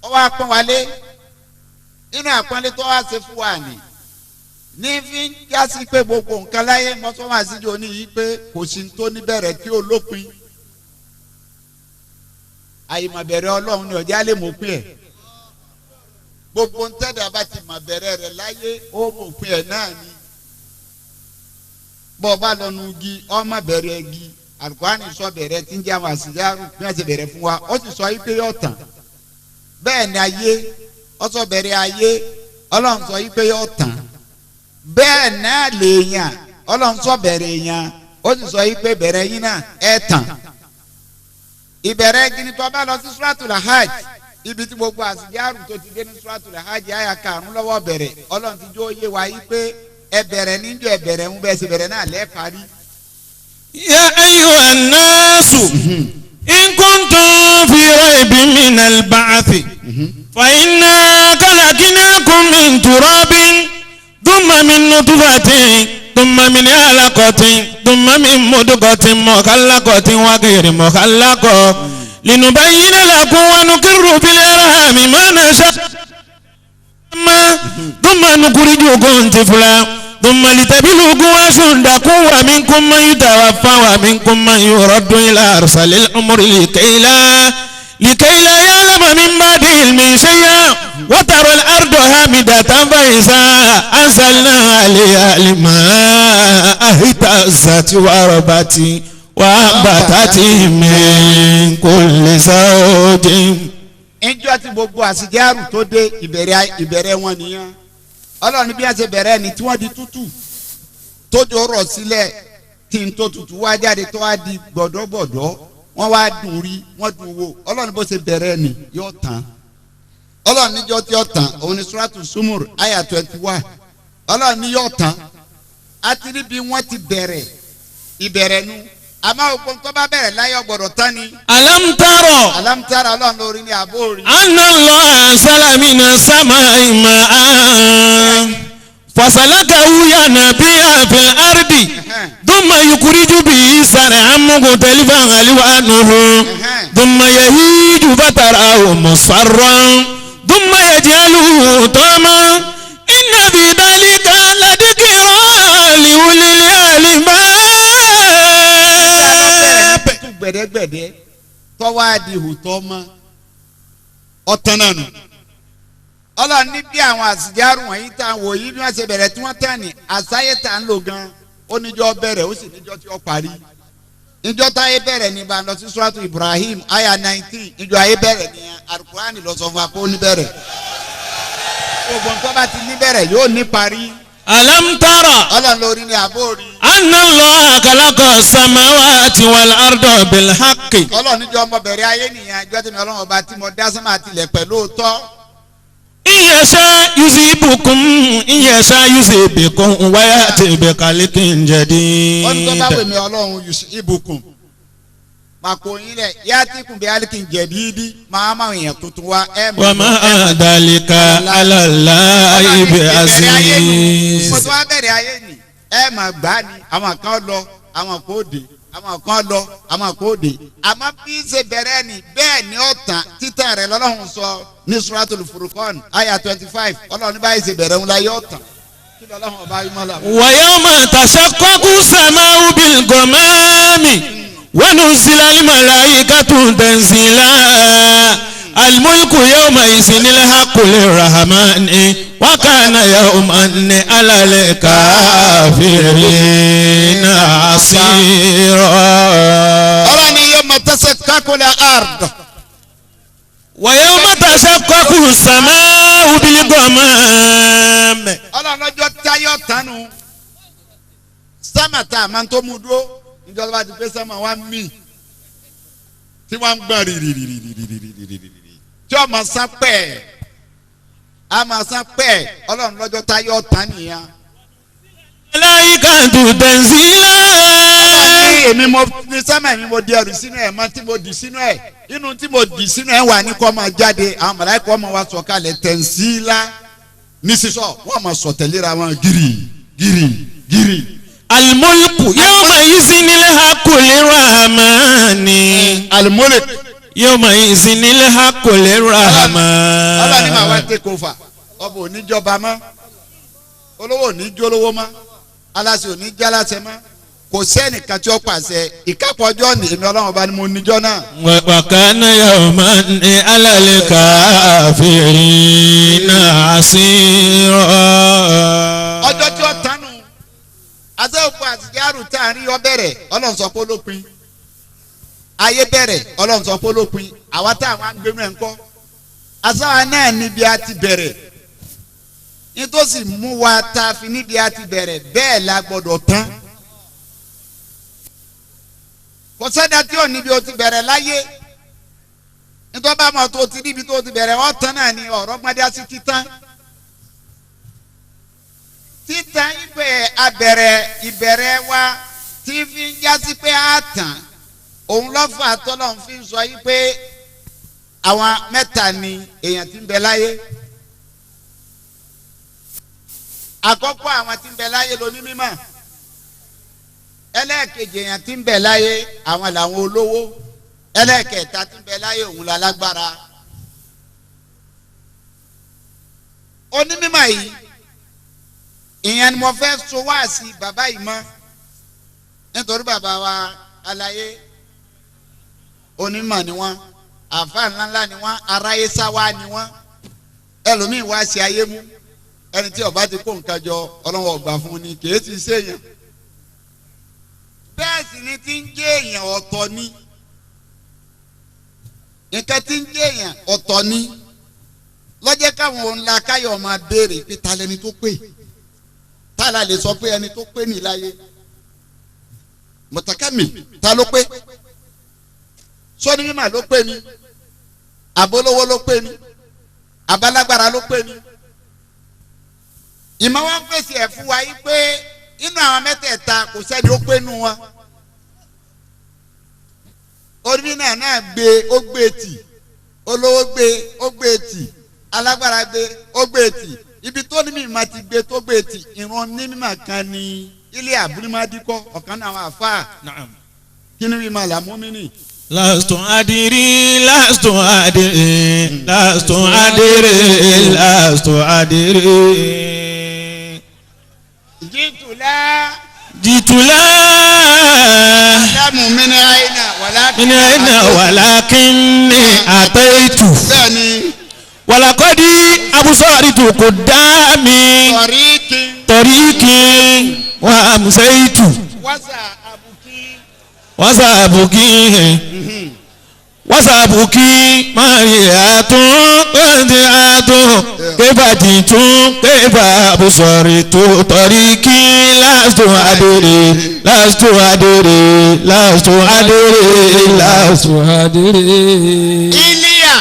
ó wá pọ́n wálé. Nínú àpọ́nlé tó wá ṣe fún wa ní fi ń jásí pé gbogbo nǹkan láyé mọ́tò wá síjó ní yìí pé kò sí tó níbẹ̀rẹ̀ tí ó lópin. Àyèmọ̀bẹ̀rẹ̀ Ọlọ́run ni ọ̀já lè mọ̀ pín ẹ̀. Gbogbo ntẹ́dà bá ti mọ̀ bẹ̀rẹ̀ rẹ̀ láyé, ó mọ̀ pín ẹ̀ náà ni. Bọ́ ọ bá lọ nu igi, ọmọ bẹ̀rẹ̀ igi. Alukurani sọ bẹ̀rẹ̀ tí ń jẹ́ àwọn àṣìjáru bí wọ́n ti bẹ̀rẹ̀ fún wa, ó sì sọ yìí pé yóò tàn. Bẹ́ẹ̀ ni ayé, ó sọ bẹ̀rẹ̀ ayé, Ọlọ́run sọ yìí pé yóò tàn. Bẹ́ẹ̀ náà lèèyàn, Ọlọ́run sọ bẹ̀rẹ̀ èèyàn, ó sì sọ yìí pé bẹ̀rẹ̀ yín náà ẹ̀ tàn. Ìbẹ̀rẹ̀ gini, tó bá lọ sí Suratul Hajj, ibi tí gbogbo àṣìjáru tó ti dé ní Suratul Hajj, àyà 5 lọ́wọ́ bẹ̀rẹ̀, Ọlọ́run ti jó yé wa yìí pé ẹ bẹ̀rẹ̀ níjọ́ ẹ bẹ̀rẹ̀ ń bẹ́ẹ̀ sì bẹ̀rẹ̀ náà lẹ́ẹ̀ parí. يا أيها الناس إن كنتم في ريب من البعث فإنا خلقناكم من تراب ثم من نطفة. ثم من علقة ثم من مضغة مخلقة وغير مخلقة لنبين لكم ونقر في الأرحام ما نشاء ثم نخرجكم طفلا ثم لتبلغوا أشدكم ومنكم من يتوفى ومنكم من يرد إلى أرسل الأمر لكي لا يعلم من بعد علم شيئا وترى الأرض هامدة فإذا أنزلنا عليها الماء اهتزت وربت وأنبتت من كل زوج. Ìjọ tí gbogbo àsìjáàrù tó dé, ìbẹ̀rẹ̀ ìbẹ̀rẹ̀ wọn nìyẹn. Ọlọ́run ní bí wọ́n ṣe bẹ̀rẹ̀ ni tí wọ́n di tútù, tójò rọ̀ sílẹ̀, tí n tó tutù wá jáde, tó wá di gbọ̀dọ̀gbọ̀dọ̀, wọ́n wá dùn rí, wọ́n dùn wò. Ọlọ́run bó ṣe bẹ̀rẹ̀ ni yóò tán. Ọlọ́run níjọ́ tí yóò tán, òun ni Suratu Sumur aya 21. Ọlọ́run ní yóò tán. Àti níbi wọ́n ti bẹ̀rẹ̀ ìbẹ̀rẹ̀ nu, àmọ́ òpó tó bá bẹ̀rẹ̀ láyé ọgbọ̀dọ̀ tán ni. ألم تر ألم تر, Ọlọ́run lórí ni àbó rí. أن الله أنزل من السماء ماء فسلكه ينابيع في الأرض ثم يخرج به زرعا مختلفا ألوانه ثم يهيج فتراه مصفرا ثم يجعله حطاما إن في ذلك لذكرى لأولي الألباب. Tútù gbẹ̀dẹ́gbẹ̀dẹ́ tọ́wọ́ adi hùtọ́ mọ́ ọ̀tán náà nù. Ọlọ́run ní bí àwọn àsìjárù wọ̀nyí tá à ń wò yí, bí wọ́n ṣe bẹ̀rẹ̀ tí wọ́n tàn ní àsáyé tá à ń lò gan, ó níjọ́ bẹ̀rẹ̀, ó sì níjọ́ tí ó parí. Níjọ́ táyé bẹ̀rẹ̀ ní bá lọ sí Suratu Ibrahim aya 19. Níjọ́ ayé bẹ̀rẹ̀ ní Alukurani lọ sọ fún wa kó ní bẹ̀rẹ̀. Gbogbo nǹkan bá ti ní bẹ̀rẹ̀ yóò ní parí. ألم تر Ọlọ́run lórí ní àbó rí. أن الله خلق السماوات والأرض بالحق. Ọlọ́run níjọ́ ọmọ bẹ̀rẹ̀ ayé nìyẹn, ìjọ́ tí mi Ọlọ́run ọba tí mo dá sánmà tilẹ̀ pẹ̀lú òótọ́. إن يشاء يذهبكم إن يشاء يذهبكم ويأت بخلق Wọ́n ní tó bá جديد. wù mí Ọlọ́run, يذهبكم, máa kó yín lẹ̀, يأت بخلق جديد, máa máa èèyàn tuntun wá ẹ̀ mọ̀. وما ذلك على الله بعزيز. Mo tó wá bẹ̀rẹ̀ ayé ni ẹ mà gbá ni, àwọn kan lọ, àwọn kò dé, àwọn kan lọ, àwọn kò dé, àmọ́ bí ṣe bẹ̀rẹ̀ ni bẹ́ẹ̀ ni ó tàn. Títàn rẹ̀ lọ́lọ́run sọ ní Suratul Furqan aya 25. Ọlọ́run ní báyìí ṣe bẹ̀rẹ̀ ńlá yóò tàn. Kí lọ́lọ́run ọba yìí mọ́ la. ويوم تشقق السماء بالغمام ونزل الملائكة تنزيلا الملك يومئذ الحق للرحمن وكان يوما على الكافرين عسيرا. Ọlọ́run ní يوم تشقق الأرض. ويوم تشقق السماء بالغمام. Ọlọ́run lọ́jọ́ táyọ̀ tánu sámà tá a máa ń tó mú dúró, níjọ́ tó bá ti pé sámà wá mí tí wọ́n ń gbọ́n rìrìrìrìrìrìrìrì, tí wọ́n máa sán pẹ́ẹ́, a máa sán pẹ́ẹ́. Ọlọ́run lọ́jọ́ táyọ̀ tán nìyẹn. الملائكة تنزيلا. Ní èmi mo ní sámà, èmi mo di ẹrù sínú ẹ̀ mọ́ tí mo dì sínú ẹ̀, inú tí mo dì sínú ẹ̀ wà ní kó máa jáde. Àwọn màláíkà máa wá sọ̀kalẹ̀ تنزيلا, ní sísọ wọ́n máa sọ tẹ̀léra wọn gírì gírì gírì. الملك يومئذ الحق للرحمن. الملك. يومئذ الحق للرحمن. Ọlọ́ni máa wá take over. Ọba ò ní jọba mọ́, olówó ò ní jólówó mọ́, aláṣẹ ò ní jálàṣẹ mọ́, kò sẹ́nìkan tí ó pàṣẹ. Ìkápọ̀ ọjọ́ ní èmi Ọlọ́run ọba ni mo níjọ́ náà. وكان يوما على الكافرين عسيرا. Ọjọ́ tí ó tánu àtẹ̀wòpọ̀ àtijọ́rù tá à ń rí ọ bẹ̀rẹ̀, Ọlọ́run sọ pé ó lópin. Ayé bẹ̀rẹ̀, Ọlọ́run sọ pé ó lópin. Àwa tá àwọn agbẹnú ẹ̀ ń kọ́ asáwa náà níbi a ti bẹ̀rẹ̀, nítòsí mú wa tá a fi níbi a ti bẹ̀rẹ̀, bẹ́ẹ̀ la gbọ́dọ̀ tán. Kò sẹ́dá tí ò níbi o ti bẹ̀rẹ̀ láyé. Nítorí bá mọ̀ tó ti níbi tó ti bẹ̀rẹ̀, ọ̀ tán náà ni ọ̀rọ̀ gbọ́dá sí títán títan ibẹ̀ abẹ̀rẹ̀ ìbẹ̀rẹ̀ wa tí fi ń jásí pé a tàn. Òun lọ́fà tọ́lọ̀ fi ń sọ yí pé àwọn mẹ́ta ni èèyàn tí ń bẹ láyé. Àkọ́kọ́, àwọn tí ń bẹ láyé lóní mímọ́. Ẹlẹ́ẹ̀kejì èèyàn tí ń bẹ láyé àwọn làwọn olówó. Ẹlẹ́ẹ̀kẹta tí ń bẹ láyé òun la lágbára. Onímọ̀ yìí ìyẹn ni mo fẹ́ so wá sí bàbá yìí mọ́, nítorí bàbá wa aláyé onímọ̀ ni wọ́n, àfa ńláńlá ni wọ́n, aráyé sáwá ni wọ́n. Ẹlòmíín wá sí ayé mú, ẹni tí ó bá ti kó nǹkan jọ ọlọ́wọ́ ọgbà fún ni, kì í ti ṣèyàn. Bẹ́ẹ̀ sì ni tí ń jẹ́ èèyàn ọ̀tọ̀ ni, nǹkan tí ń jẹ́ èèyàn ọ̀tọ̀ ni. Lọ́jẹ́ káwọn òun la káyọ̀ máa béèrè pé ta lẹni tó pè, ta la lè sọ pé ẹni tó pè ní láyé mọ̀tàkàmì, ta ló pé? Sọ́ni mímà ló pè ní, àbólówó ló pè ní, àbálágbára ló pè ní. Ìmọ̀ wọn fèsì ẹ̀ fún wa yí pé inú àwọn mẹ́tẹ̀ẹ̀ta kò sẹ́ni ó pé nu wọn. Orí náà náà gbé, ó gbé tì, olówó gbé, ó gbé tì, alágbára gbé, ó gbé tì. Ibi tó ní mímọ̀ ti gbé tó gbé tì, ìran ní mímọ̀ kan ní ilé àbúrímádìkọ́ ọ̀kan náà àwọn àfáà. Kí ni mímọ̀ làmúmí nì. Lastu adiri, lastu adiri, lastu adiri, lastu adiri. Jitula. Jitula. Alamu min aina walakin. Min aina walakinni ataitu. Bẹ́ẹ̀ni. Walakodi abusoritu kudami. Toriki. Toriki wa amsaitu. Wasa abuki. Wasa abuki. Wasabuki mariatun kandiatun kebaditun kebabusoritu toriki lastu adere lastu adere lastu adere lastu adere. Iliya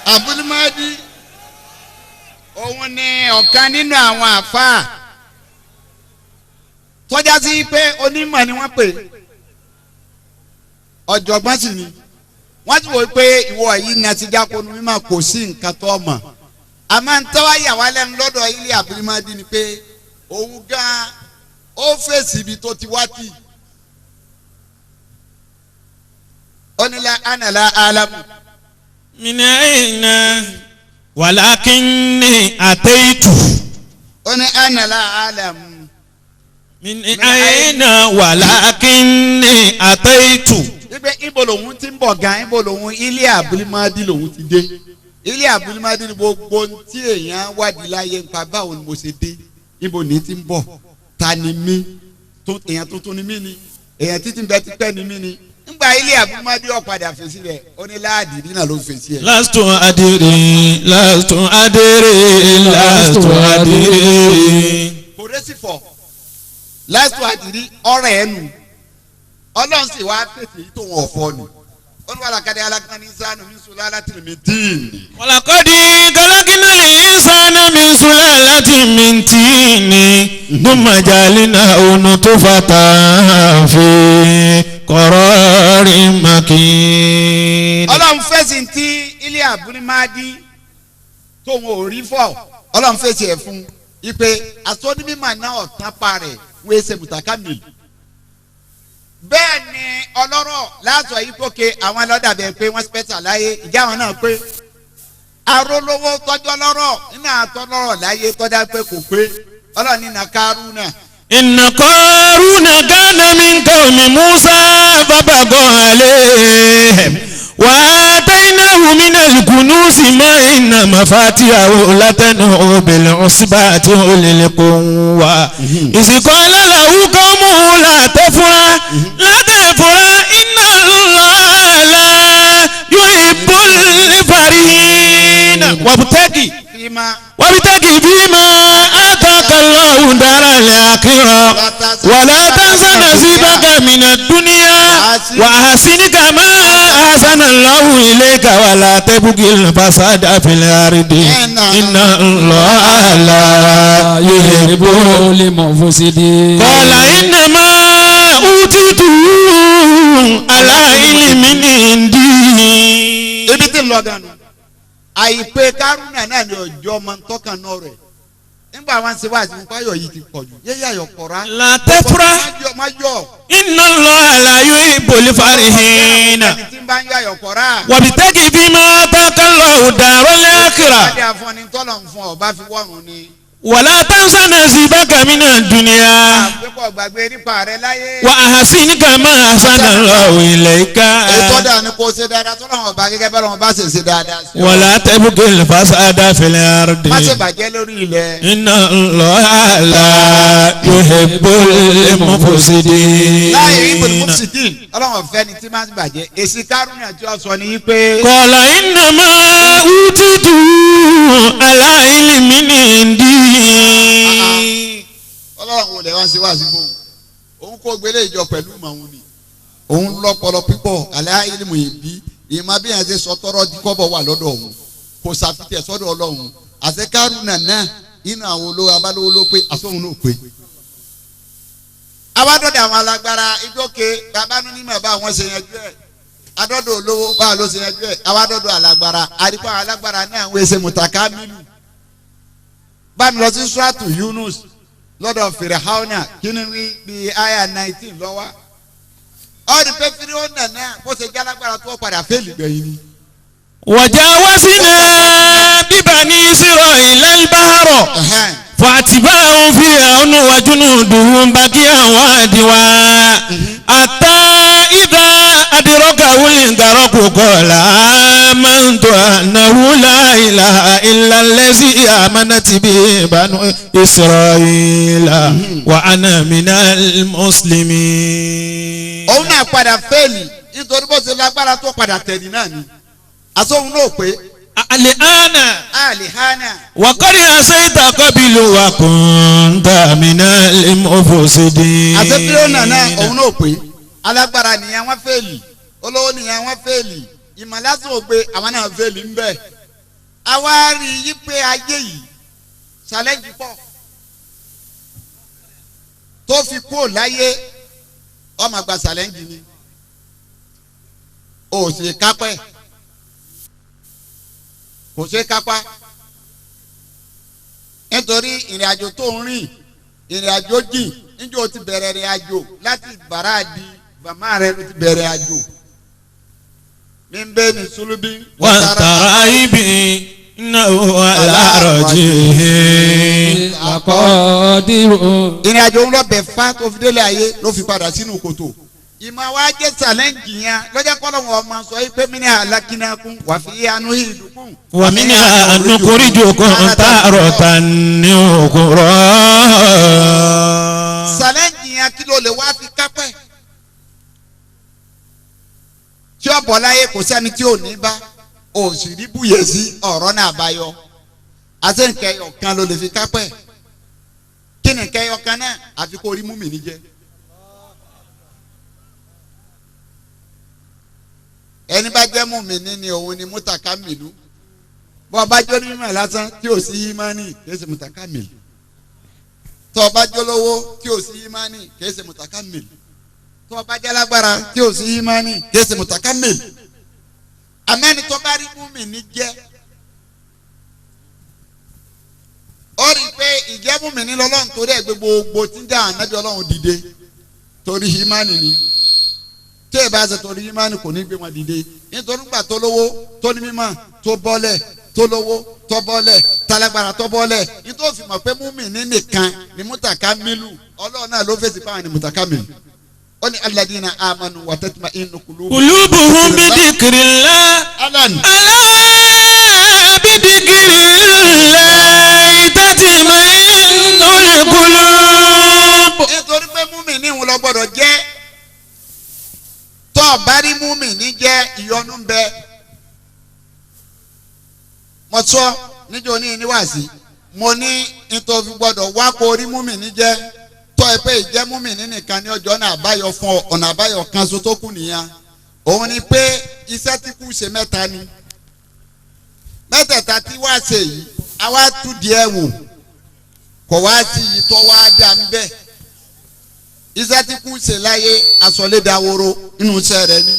Abdulmadi òun ni ọ̀kan nínú àwọn àfáà tọ́já sí pé onímọ̀ ni wọ́n pè, ọ̀jọ̀gbọ́n sì ni wọ́n ti wò pé ìwọ yìí ní asijá konu mímọ́ kò sí nǹkan tó mọ̀. Àmọ́ ń tọ́wá yà wá lẹ́nu lọ́dọ̀ ilé Abdulmadi ni pé òun gan ó fèsì ibi tó ti wá tì. Ó ní la ana la alamu. Min aina walakinni ataitu. Ó ní ana la alamu. Min aina walakinni ataitu. Wípé ibo lòun ti ń bọ̀ gan, ibo lòun ilé Abdulmadi lòun ti dé. Ilé Abdulmadi ni gbogbo tí èèyàn wádìí láyé nípa báwo ni mo ṣe dé, ibo ní ti ń bọ̀, ta ni mí, èèyàn tuntun ni mí ni, èèyàn títí bẹ ti pẹ́ ni mí ni. Ngbà ilé Abdulmadi ọ̀padà fèsì rẹ̀, ó ní láàdì nínà ló fèsì ẹ̀. Lastu adiri, lastu adiri, lastu adiri. Kò rẹ́sì fọ̀, lastu adiri ọ̀rẹ́ ẹ̀ nù. Ọlọ́run sì wá fèsì tó wọn ọ̀fọ́ ni. Olùwàlàkàdé alákànní sánú mi sùn lálátì mi tíì. Walaqad khalaqnal insana min sulalatin min tini thumma ja'alnahu nutfatan fi qararin makin. Ọlọ́run fèsì tí ilé Abdulmadi tóun ò rí fọ́, Ọlọ́run fèsì ẹ̀ fún ipe asọ́nímọ̀ náà ọ̀tán pa rẹ̀ wọ́n ṣe mùtàkàmìlì. Bẹ́ẹ̀ ni ọlọ́rọ̀ láàtọ̀ yìí pókè àwọn ẹlọ́dàbẹ̀ pé wọ́n spẹ́tà láyé ìjà àwọn náà pé arólówó tọ́jọ́ lọ́rọ̀ nínú àtọ́lọ́rọ̀ láyé tọ́já pé kò pé Ọlọ́run ní Kárúnà. Inna Qaruna kana min qawmi Musa fabagha alayhim wa atainahu minal kunuzi ma inna mafatihahu latanu bil usbati ulil quwwa iz qala lahu qawmuhu la tafrah la tafrah inna Allaha la yuhibbul farihin. Wabtagi wabtagi fima ataka Allahu daral akhirah wala tansa nasibaka minad dunya wa ahsin kama ahsana Allahu ilayka wala tabghil fasada fil ardi inna Allaha la yuhibbul mufsidin. Qala innama utitu ala ilmin indi. Ibi tí ń lọ gan-an àìpé Kárúnà náà ni ọjọ́ máa ń tọ́ka náà rẹ̀. Nígbà wọn ṣe wá àti ayọ̀ yìí ti pọ̀ jù. Yéyé ayọ̀ pọ̀ rá. La tafrah. Má yọ̀. Inna Allaha la yuhibbul farihina. Ẹni tí ń bá ń yọ ayọ̀ pọ̀ rá. Wabtaghi fima ataka Allahu daral akhirah. Adé àfọ̀ni tọ́lọ̀ ń fún ọ bá fi wọ́run ni. Wala tansa nasibaka minad dunya. Àgbẹ̀pọ̀ gbàgbé nípa rẹ láyé. Wa ahsin kama ahsana Allahu ilayka. Ètò dáa ni kò ṣe dáadáa tọ́lọ̀ wọn bá gẹ́gẹ́ bẹ́ẹ̀ lọ́wọ́ bá ṣe ṣe dáadáa sí ọ. Wala tabghil fasada fil ardi. Má ṣe bàjẹ́ lórí ilẹ̀. Inna Allaha la yuhibbul mufsidin. Láyé ibùdó mufsidin ọlọ́run ọ̀fẹ́ ni tí máa ń bàjẹ́. Èsì kárùn-ún àti ọ̀sán ni pé. Qala innama utitu ala ilmin indi. Ọlọ́run ò lè wá sí wá sí fóun. Òun kó gbélé ìjọ pẹ̀lú màá ni. Òun lọ́pọlọ pípọ̀ ala ilmu ìbí. Ìmọ̀ bí yẹn ṣe sọ tọrọ di kọ́bọ̀ wà lọ́dọ̀ òun. Kò sàfitẹ̀ sọ́dọ̀ ọlọ́run. Àṣẹ kárùn-ún náà inú àwọn olówó abálówó ló pé àsóhun náà pé. Abádọ́dọ̀ àwọn alágbára ìjókè babánú nímọ̀ bá wọn ṣe yanjú ẹ̀. Adọ́dọ̀ olówó báwa ló ṣe yanjú ẹ̀. Abádọ́dọ̀ alágbára àdìpọ̀ àwọn alágbára náà ń wéṣẹ̀ mùtàkà mílù. Bámi lọ sí Suratu Yunus lọ́dọ̀ Fìrìhàwọ́nà kíni wí bí àyà 19 lọ́wọ́. Ọ̀rì pé Fìrìhàwọ́nà náà bó ṣe jálágbára tó padà fẹ́ẹ̀lì gbẹ̀yìn ni. Wajawazna bibani Isra'ila al-bahra. فأتبعهم فرعون وجنوده بغيا وعدوا حتى إذا أدركه الغرق قال آمنت أنه لا إله إلا الذي آمنت به بنو إسرائيل وأنا من المسلمين. Òun náà padà fẹ́ẹ̀lì nítorí bó ṣe lágbára tó padà tẹ̀lé náà ni. Àsóhun náà pé. الآن Alihana. وقد عصيت قبل وكنت من المفسدين. Àti fílíọ̀nù náà òun náà pé alágbára nìyẹn wọ́n fẹ́ẹ̀lì olówó nìyẹn wọ́n fẹ́ẹ̀lì ìmọ̀lásùn ògbé àwọn náà fẹ́ẹ̀lì ń bẹ̀. Àwa rí i pé ayé yìí ṣàlẹ́jì pọ̀ tó fi kúrò láyé ọmọ àgbà ṣàlẹ́jì ni ò sì kápẹ́ kò ṣe kápá nítorí ìrìn àjò tó ń rìn ìrìn àjò jìn níjọ́ ti bẹ̀rẹ̀ ìrìn àjò láti bàràdì bàmá rẹ̀ ló ti bẹ̀rẹ̀ àjò mi ń bẹ́ ní sulubi. والترائب إنه على رجعه لقادر. Ìrìn àjò ń lọ bẹ̀ fá tó fi délé ayé ló fi padà sínú kòtò. Ìmọ̀ wa jẹ́ sàlẹ́ǹjì yẹn lọ́jọ́ kọ́lọ́ wọn ọmọ sọ yìí pé mí ní alákínákún wà fi anú ìdúkùn. ومنها نخرجكم تارة أخرى. Sàlẹ́ǹjì yẹn kí ló lè wá fi kápẹ́. Tí ó bọ̀ láyé kò sẹ́ni tí ò ní bá ò sì rí búyè sí ọ̀rọ̀ náà àbáyọ. Àti nkẹyọ kan ló lè fi kápẹ́. Kí ni nkẹyọ kan náà àfi kó rí múmi níjẹ. Ẹni bá jẹ́ múmi ní òun ni mútàkà mìlú. Bọ́ ọba jó ní mímọ̀ lásán tí ò sí ìmánì kìí ṣe mútàkà mìlú. Tọ́ ọba jó lówó tí ò sí ìmánì kìí ṣe mútàkà mìlú. Tọ́ ọba jẹ́ lágbára tí ò sí ìmánì kìí ṣe mútàkà mìlú. Àmẹ́ni tó bá rí múmi ní jẹ́ ó rí i pé ìjẹ́ múmi ní lọ́lọ́run torí ẹ̀ gbogbo tí ń dá ànábì ọlọ́run dìde torí ìmánì ni. Tí ẹ bá ṣe torí ìmánì kò ní gbé wọn dìde nítorí gbà tó lówó tó ní mímọ́ tó bọ́lẹ̀ tó lówó tó bọ́lẹ̀ tálágbára tó bọ́lẹ̀ nítorí fi mọ̀ pé múmi-ní nìkan ni mútàkà mílù ọlọ́run náà ló fèsì fáwọn ni mútàkà mílù ó ní alladina amanu wa tatma'innu qulubuhum. قلوبهم بذكر الله. Alan. ألا بذكر الله تطمئن القلوب. Nítorí pé múmi-ní ń lọ gbọ́dọ̀ jẹ́ tó o bá rí múmi-ní jẹ́ ìyọnu ń bẹ. Mo sọ níjọ́ ní níwáàsí mo ní nítorí gbọ́dọ̀ wá kó rí múmi-ní jẹ́ tó ẹ pé ìjẹ́ múmi-ní nìkan ní ọjọ́ náà àbáyọ fún ọ ọ̀nà àbáyọ kan so tó kù nìyẹn. Òun ni pé iṣẹ́ tí kù ṣe mẹ́ta ni mẹ́tẹ̀ẹ̀ta tí wá ṣe yìí àwa tú díẹ̀ wò kò wá sí yìí tó wá dà ń bẹ́ẹ̀. Iṣẹ́ tí kú ṣe láyé asọ̀lédaworo inú iṣẹ́ rẹ ni.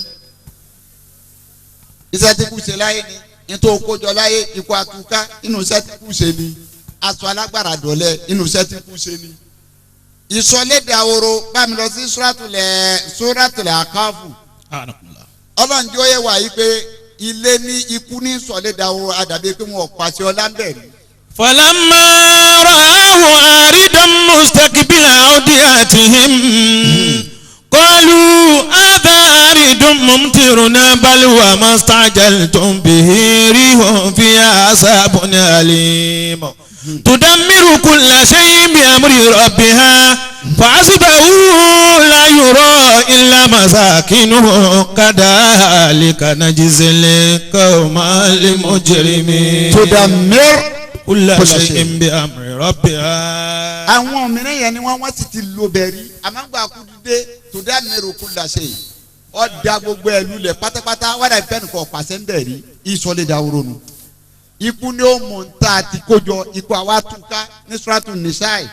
Iṣẹ́ tí kú ṣe láyé ni nítorí kójọ láyé ikú àtúká inú iṣẹ́ tí kú ṣe ni. Aṣọ alágbára dọ̀lẹ́ inú iṣẹ́ tí kú ṣe ni. Ìsọlédè ahoro bá mi lọ sí Suratul Akafu. Ọlọ́run jẹ́ ó yé wa yìí pé ilé ní ikú ní sọlédè ahoro àdàbí pé wọn ò pàṣẹ ọlá ń bẹ̀ ni. فلما رآه عارضا مستقبل أوديتهم قالوا هذا عارض ممطرنا بل هو ما استعجلتم به ريح فيها عذاب أليم تدمر كل شيء بأمر ربها فأصبحوا لا يرى إلا مساكنهم كذلك نجزي القوم المجرمين Tudamir كل كل شيء شيء. بأمر ربها. Àwọn mìíràn yẹn ni wọ́n sì ti lo bẹ̀rí àmọ́gbà kú dídé tudamiru kulla shay ọ̀dà gbogbo ẹ̀ lulẹ̀ pátápátá wàdà ìfẹ́ nìkan ọ̀pàṣẹ ń bẹ̀rí ìsọ̀lẹ̀dà òrònú ikú ni ó mú ta àti kójọ ikú àwa túká ní Suratu Nisai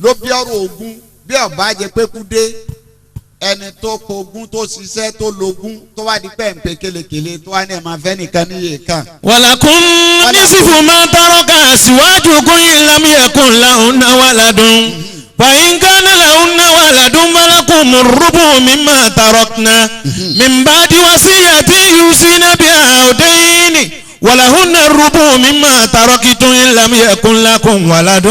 ló bí ọ̀rọ̀ ogun bí ọba jẹ pé kú dé ẹni tó kogún tó ṣiṣẹ́ tó logún tó wá di pẹ́ǹpẹ́ kélekèle tó wá ní ẹ̀ máa fẹ́ nìkan níye kan. ولكم نصف ما ترك أزواجكم إن لم يكن لهن ولد فإن كان لهن ولد فلكم الربع مما تركنا من بعد وصية يوصين بها أو دين ولهن الربع مما تركتم إن لم يكن لكم ولد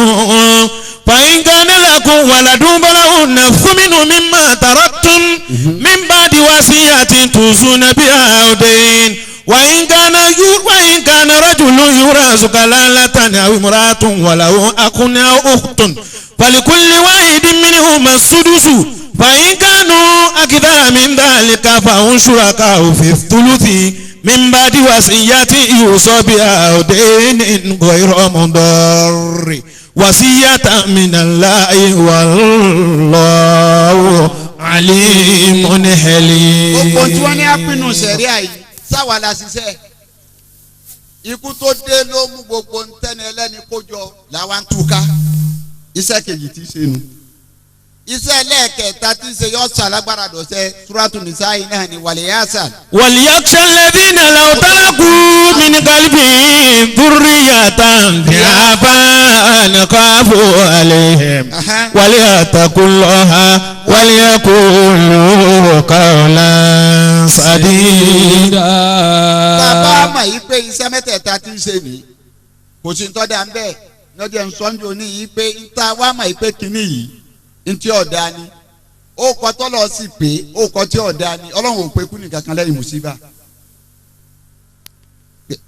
فإن كان لكم ولد فلهن الثمن مما تركتم من بعد وصية توصون بها أو دين وإن كان رجل يورث كلالة أو امرأة وله أخ أو أخت فلكل واحد منهما السدس فإن كانوا أكثر من ذلك فهم شركاء في الثلث من بعد وصية يوصى بها أو دين غير مضار وصية من الله والله عليم حليم. Gbogbo tí wọ́n ní apinnu sẹ̀ríà yìí sáwà la ṣiṣẹ́ ikú tó dé ló mú gbogbo ntẹ́ni ẹlẹ́ni kójọ làwa ń túká iṣẹ́ kejì tí í ṣe nu iṣẹ́ ẹlẹ́ẹ̀kẹta tí í ṣe yọ sọ alágbára dọ̀sẹ̀ Suratu Nisai náà ni wàlẹ́yàsà. وليخشى الذين لو تركوا من قلبهم ذرية ضعافا خافوا عليهم وليتقوا الله وليقولوا قولا سديدا. Bàbá mọ̀ yìí pé iṣẹ́ mẹ́tẹ̀ẹ̀ta tí ń ṣe ní kò sí ntọ́ da ń bẹ́ẹ̀ lọ́jọ́ nsọ́njú ní yìí pé nta wá mọ̀ yìí pé kínní yìí ntí ọ̀dà ni ó kọ́ tọ́lọ̀ sí pé ó kọ́ tí ọ̀dà ni Ọlọ́run ò pé kú nìkan kan lẹ́yìn mùsíbà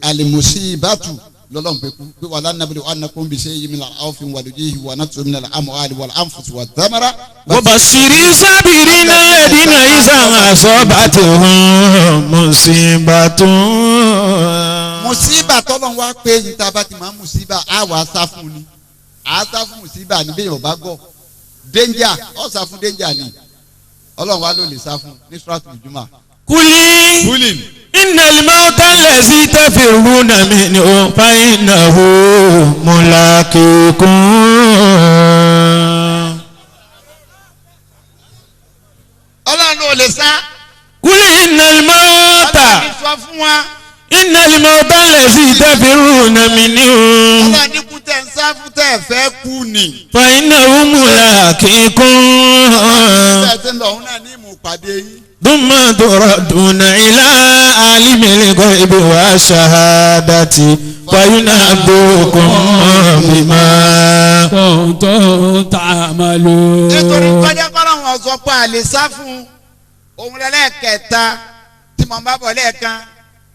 alimusibatu lọ́lọ́run pé kú pé wàhálà nàbẹ̀lẹ̀ wà nàkó bí ṣe yìí mi àwòfin wàlúùjì wà nàtò mi nàlẹ́ àmọ́ àlè wàlẹ́ ànfùsù wà dámàrà. وبشر الصابرين الذين إذا أصابتهم مصيبة. Mùsíbà tọ́lọ́run wá pé yìí tá a bá ti máa mùsíbà á wà á sá fún ni á sá fún mùsíbà ní bí yóò bá gọ̀ danger ọ̀ sá fún danger ni Ọlọ́run wa ló lè sá fún ní Suratul Jumu'ah. قل إن الموت الذي تفرون منه فإنه ملاقيكم. Ọlọ́run ló lè sá. قل إن الموت Ọlọ́run ní sọ fún wa. إن الموت الذي تفرون منه Ọlọ́run ní kú tẹ̀ ń sá fún tẹ̀ fẹ́ kú ni. فإنه ملاقيكم. Tẹ̀ ṣe ń lọ òun náà ní ìmú pàdé yín. ثم تردون إلى عالم الغيب والشهادة فينبئكم بما كنتم تعملون. Nítorí tọ́jà kọ́lọ́hún ọ̀sọ́ pé a lè sá fún òun lẹ́lẹ́kẹta tí mo bá bọ̀ lẹ́ẹ̀kan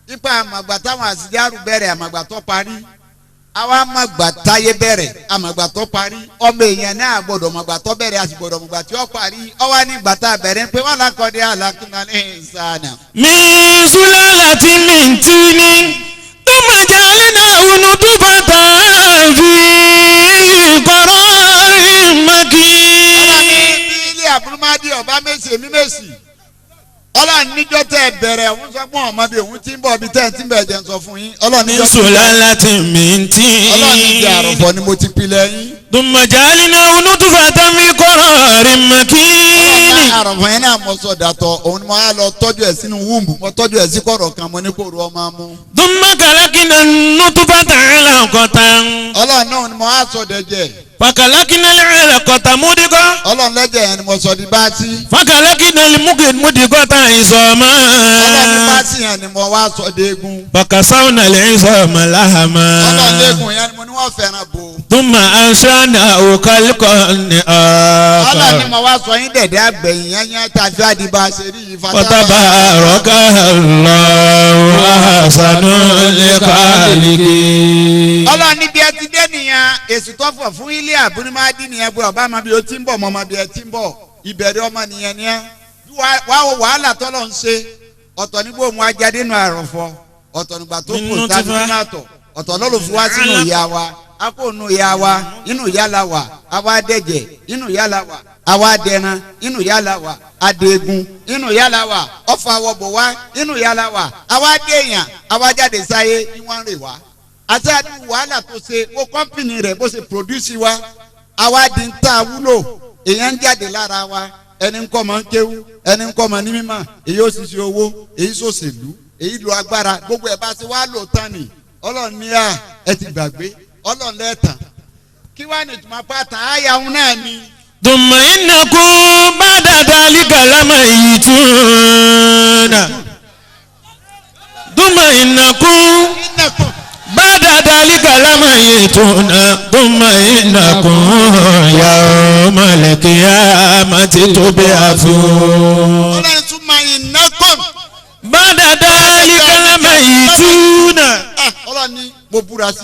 nípa àmàgbà táwọn àsìjárù bẹ̀rẹ̀ àmàgbà tó parí àwa àmàgbà táyé bẹ̀rẹ̀ àmàgbà tó parí ọmọ èèyàn náà gbọ́dọ̀ àmàgbà tó bẹ̀rẹ̀ àti gbọ́dọ̀ àmàgbà tí ó parí ọwọ́ ní ìgbà tá a bẹ̀rẹ̀ pé wọ́n lákọ̀ọ́dẹ́ àlàkùnà ní ìsànà. من سلالة من طين ثم جعلناه نطفة في قرار مكين. Bí ilé àbúrúmádì ọba mèsì èmi mèsì Ọlọ́run níjọ́ tẹ́ ẹ bẹ̀rẹ̀ òun sọ fún ọmọ bíi òun ti ń bọ̀ bíi tẹ́ ẹ ti ń bẹ̀ jẹ́ ń sọ fún yín. Ọlọ́run من níjọ́ سلالة من Ọlọ́run ní ti طين àròfọ̀ ni mo ti pilẹ̀ yín. ثم جعلناه نطفة في قرار مكين Ọlọ́run àròfọ̀ yẹn náà mo sọ dàtọ̀ òun ni mo á lọ tọ́jú ẹ̀ sínú wúùbù mo tọ́jú ẹ̀ sí kọ̀rọ̀ kan mo ní kó ru ọmọ mú. ثم خلقنا النطفة علقة Ọlọ́run náà ni mo á sọ dẹ̀jẹ̀. فخلقنا العلقة مضغة Ọlọ́run lẹ́jẹ̀ yẹn ni mo sọ di báàtì. فخلقنا المضغة عظاما Ọlọ́run ní báàtì yẹn ni mo wá sọ déegun. فكسونا العظام Ọlọ́run لحما léegun yẹn ni mo ní wọ́n fẹ́ràn bò. ثم أنشأناه خلقا Ọlọ́run ni آخر mo wá sọ yín dẹ̀dẹ̀ àgbẹ̀yìn yẹn yẹn tàbí àdìbà ṣe rí yìí فتبارك الله أحسن الخالقين Ọlọ́run níbi ẹ ti dé nìyẹn èsì tó fọ̀ fún ilé àbúrímádì nìyẹn pé ọba máa bí o ti ń bọ̀ mọ́ máa bí ẹ ti ń bọ̀ ìbẹ̀rẹ̀ ọmọ nìyẹn ni ẹ wá wo wàhálà tọ́lọ̀ ń ṣe ọ̀tọ̀ ní bó mu ajá dénú àròfọ ọ̀tọ̀ nígbà tó kò Nínú tá ti fa. nínú àtọ̀ ọ̀tọ̀ lọ́lọ́ fi wá sínú ìyá wa a kò nù ìyá wa inú ìyá la wà a wá dẹ̀jẹ̀ inú ìyá la wà a wá dẹran inú ìyá la wà a dẹ̀gun inú ìyá la wà ọ̀fọ̀ àwọ̀bọ̀ wá inú ìyá la wà a wá dẹ̀yàn a wá jáde sáyé ní wọ́n ń rè wá àti àdúgbò wàhálà tó ṣe wo kọ́mpìnì rẹ̀ bó ṣe pòdúsì wa àwa di ń ta wúlò èèyàn ń jáde lára wa ẹni ń kọ́ mọ́ ń kéwú ẹni ń kọ́ mọ́ ní mímọ́ èyí ó ṣiṣẹ́ owó èyí ṣòṣèlú èyí lo agbára gbogbo ẹ̀ bá ṣe wá lò tán ni Ọlọ́run ní à ẹ ti gbàgbé Ọlọ́run lẹ́ẹ̀tàn kí wàá ní ìtumọ̀ pátá àyà òun náà ni. ثم إنكم بعد ذلك لميتون ثم إنكم بعد ذلك لميتون ثم إنكم يوم القيامة تبعثون Ọlọ́run tún máa ìnákùn بعد ذلك لميتون Ọlọ́run ní mo búra sí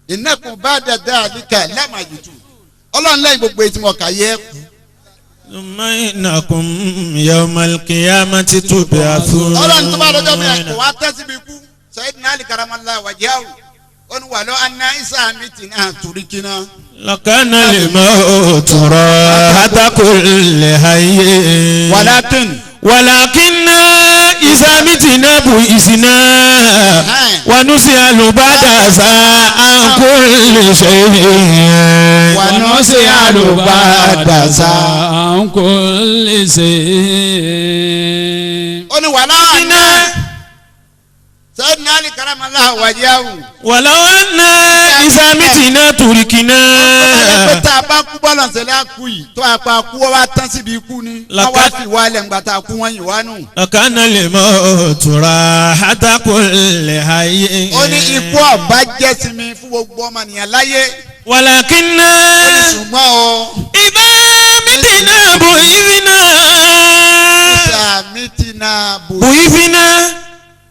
i ìnákùn bá dàda àdìkà lámàyìtù Ọlọ́run lẹ́yìn gbogbo ètí mọ̀ kà yẹ kú. ثم إنكم يوم القيامة تبعثون Ọlọ́run tó bá lọ́jọ́ mi kò wá tẹ́ síbi ikú Sayyidina Ali karamallahu wajhahu ó ní wàlọ́ aná isa mi tì náà torí kíná. لكان الموت راحة كل حي wàlákìn ولكن إذا متنا بئسنا ونسأل بعد ذا عن كل شيء ونسأل بعد ذا عن كل شيء ó ní wàlọ́ aná Sayyidina Ali karamallahu wajhahu. ولو أن إذا متنا تركنا pé tá a bá kú bọ́lọ̀ ṣẹlẹ̀ á kú yìí tó a pa kú wọ́n wá tán síbi ikú ni wọ́n wá fi wá lẹ̀ ńgbà tá a kú wọ́n yìí wá nù. لكان الموت راحة كل حي ó ní ikú ọ̀bá jẹ́ sinmi fún gbogbo ọmọnìyàn láyé ولكن ó ní ṣùgbọ́n o. إذا متنا بئسنا sàmì tí náà bò بئسنا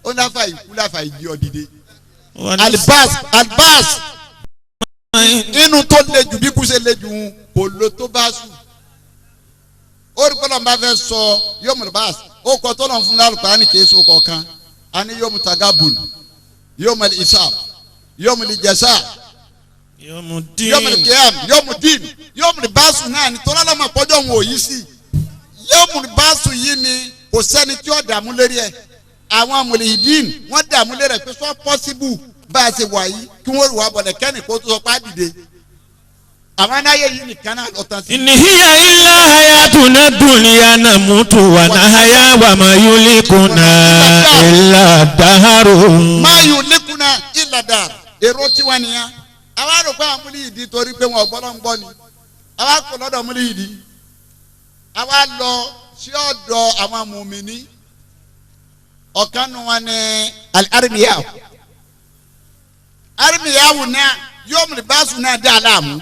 ó láfa ìkú láfa ìdí ọ̀dìdẹ. alibas alibas inú tó le jù bí kú ṣe le jù ń kò ló tó bá sùn. ó rí pẹ́lú ọ̀nba fẹ́ sọ yóò bas ó kọ́ tó lọ́n fún lálùkọ́ ní kìí so kọ̀ọ̀kan a ní yóò mú tagabun yóò mú isab yóò mú jẹsà يوم الدين yóò mú kiyam yóò mú dín yóò mú basu náà ní tọ́lá lọ́mọ pọ́jọ́ òun ò yí sí yóò mú basu yìí ni kò sẹ́ni tí ó dààmú lérí ẹ̀ àwọn mùlìdín wọ́n dààmú lérí ẹ̀ pé sọ pọ́síbù bá a ṣe wà yìí kí wọ́n rù wá bọ̀lẹ̀ kẹ́ni kó tó sọ pé á dìde àwọn anáyẹ yìí nìkan náà lọ tán sí. إن هي إلا حياتنا الدنيا نموت ونحيا وما يهلكنا إلا الدهر máa yòó lékuna ìlàdà èrò tiwa nìyẹn àwa rò pé àwọn múlíìdì torí pé wọn ọgbọ́n ń gbọ́ ni àwa kò lọ́dọ̀ múlíìdì àwa lọ sí ọ̀dọ̀ àwọn mùmíní ọ̀kan nu wọn ni arimiyahu arimiyahu náà yóò múlí báṣu náà dá láàmú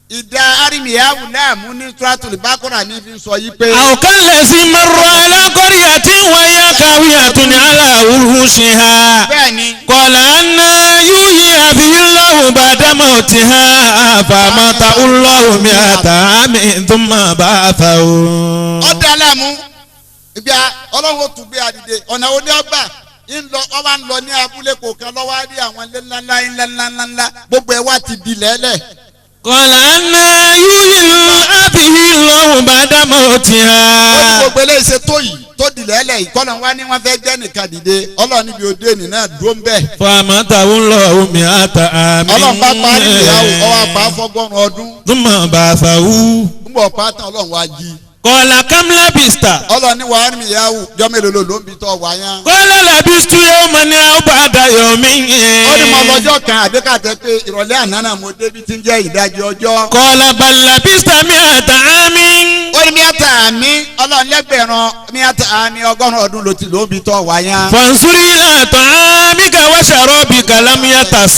ìdá arimiyahu láàmú ní tíratùlì bákọ́rà ní fi sọ yí pé. أو كالذي مر على قرية وهي خاوية على عروشها bẹ́ẹ̀ni قال أنى يحيي هذه الله بعد موتها فأماته الله مئة عام ثم بعثه ọdẹ aláàmú ibi ọlọ́run ó tún gbé adìde ọ̀nà òní ọgbà ń lọ ọba ń lọ ní abúlé kọ̀ọ̀kan lọ́wọ́ á rí àwọn ilé ńláńlá ńláńlá ńláńlá gbogbo ẹ̀ wá ti di lẹ́lẹ̀ قال أنى يحيي هذه الله بعد Ó ní موتها. gbogbo eléyìí ṣe tó yìí tó dìlẹ̀ ẹlẹ̀ yìí kọ́nà wá ní wọ́n fẹ́ gbẹ́ nìkan dìde Ọlọ́run níbi òde ènì náà dúró ń bẹ̀. فأماته الله مئة عام. Ọlọ́run bá parí ìyàwó ọwọ́ apá fọ́gọ́rùn ọdún ثم بعثه. ń bọ̀ pátá Ọlọ́run wá jí. قال كم لبست؟ Ọlọ́run ní wàá rìn ìyàwó jọ́ mélòó ló ló ń bi tọ́ wá yán. قال لبست يوما أو بعد يوم. Ó ní mo lọ́jọ́ kan àbí kàtẹ́ pé ìrọ̀lẹ́ àná náà mo débi tí ń jẹ́ ìdajì ọjọ́. قال بل لبست 100 عام. Ó ní miata àmì Ọlọ́run lẹ́gbẹ̀rún miata àmì 100 ọdún ló ti ló ń bi tọ́ wá yán. فانظر إلى طعامك وشرابك لم يتس.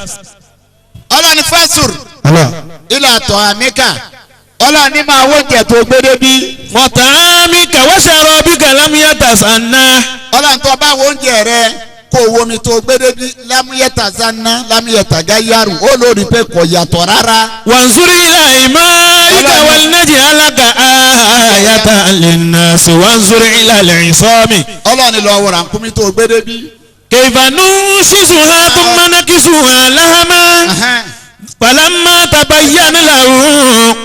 Ọlọ́run ní fásùr ilà àtọ̀ àmìkà Ọlọ́run ní máa wó jẹ̀ tó gbé débi. وطعامك وشرابك لم يتسنى. Ọlọ́run tó bá wo oúnjẹ rẹ kó wo omi tó gbé débi lámúyẹ̀tà zanna lámúyẹ̀tà gáyàrú ó lórí pé kò yàtọ̀ rárá. وانظر إلى حمارك ولنجعلك آية للناس وانظر إلى العصام Ọlọ́run ní lọ wo ràkúnmí tó gbé débi. كيف ننشزها ثم نكسوها لهما فلما تبين له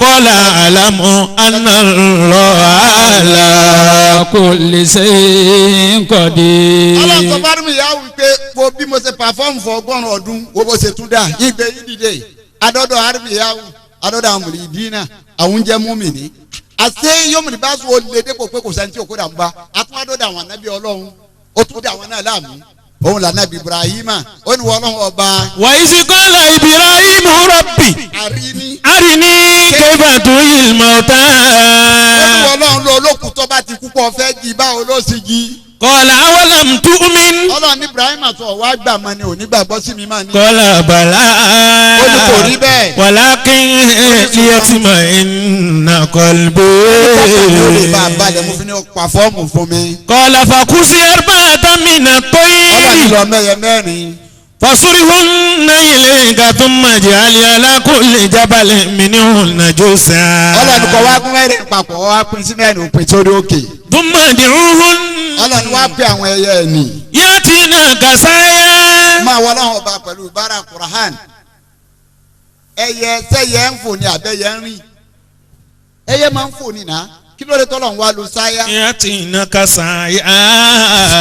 قال أعلم أن الله على كل شيء قدير. Ọlọ́run tó bá rí mi yà wí pé wo bí mo ṣe pàfọ́ọ̀mù fún 100 ọdún wo bó ṣe tún dà ìgbé yìí dìde adọ́dọ̀ àríwíyáwó adọ́dọ̀ àmùlí dínà àwọn oúnjẹ múmìnì àṣé yomini bá sọ lè dépò pé kò sẹ́ni tí òkú dà ń bá atún adọ́dọ̀ àwọn anábì Ọlọ́run ó tún dà àwọn náà láàmú òun là nàbì Ibrahima ó ní wọ́n Ọlọ́run ọba وإذ قال إبراهيم ربي àríní أرني كيف تحيي الموتى. ó ní wọ́n Ọlọ́run lọ olókùn tó bá ti kú pọ̀ fẹ́ jí báwo ló sì jí قال أولم تؤمن؟ Ọlọ́run ní Ibrahima tó wá gbà mọ́ ni òní gbàgbọ́ sí mi máa ní. قال بلى. Ó ní kò rí bẹ́ẹ̀. ولكن ليطمئن قلبي. Ó lè bá a balẹ̀ mo fi ní pàfọ́ọ̀mù fún mi. قال فخذ 4 من Ọlọ́run الطير lọ mẹ́yẹ mẹ́rin. فصرهن إليك ثم اجعل على كل جبل منهن جزءا. Ọlọ́run kọ wá pín mẹ́rin papọ̀ wá pín sí mẹ́rin òpin sórí òkè. ثم ادعوهن Ọlọ́run wá pé àwọn ẹyẹ ẹ̀ nì. يأتينك سعيا. Máa wọ Ọlọ́run ọba pẹ̀lú bára Kùránì. Ẹyẹ sẹ́yẹ ń fò ní àbẹ́yẹ ń rìn. Ẹyẹ máa ń fò ní nà. Kí ló dé tọ́lọ́run wá lo sáyà? يأتينك سعيا.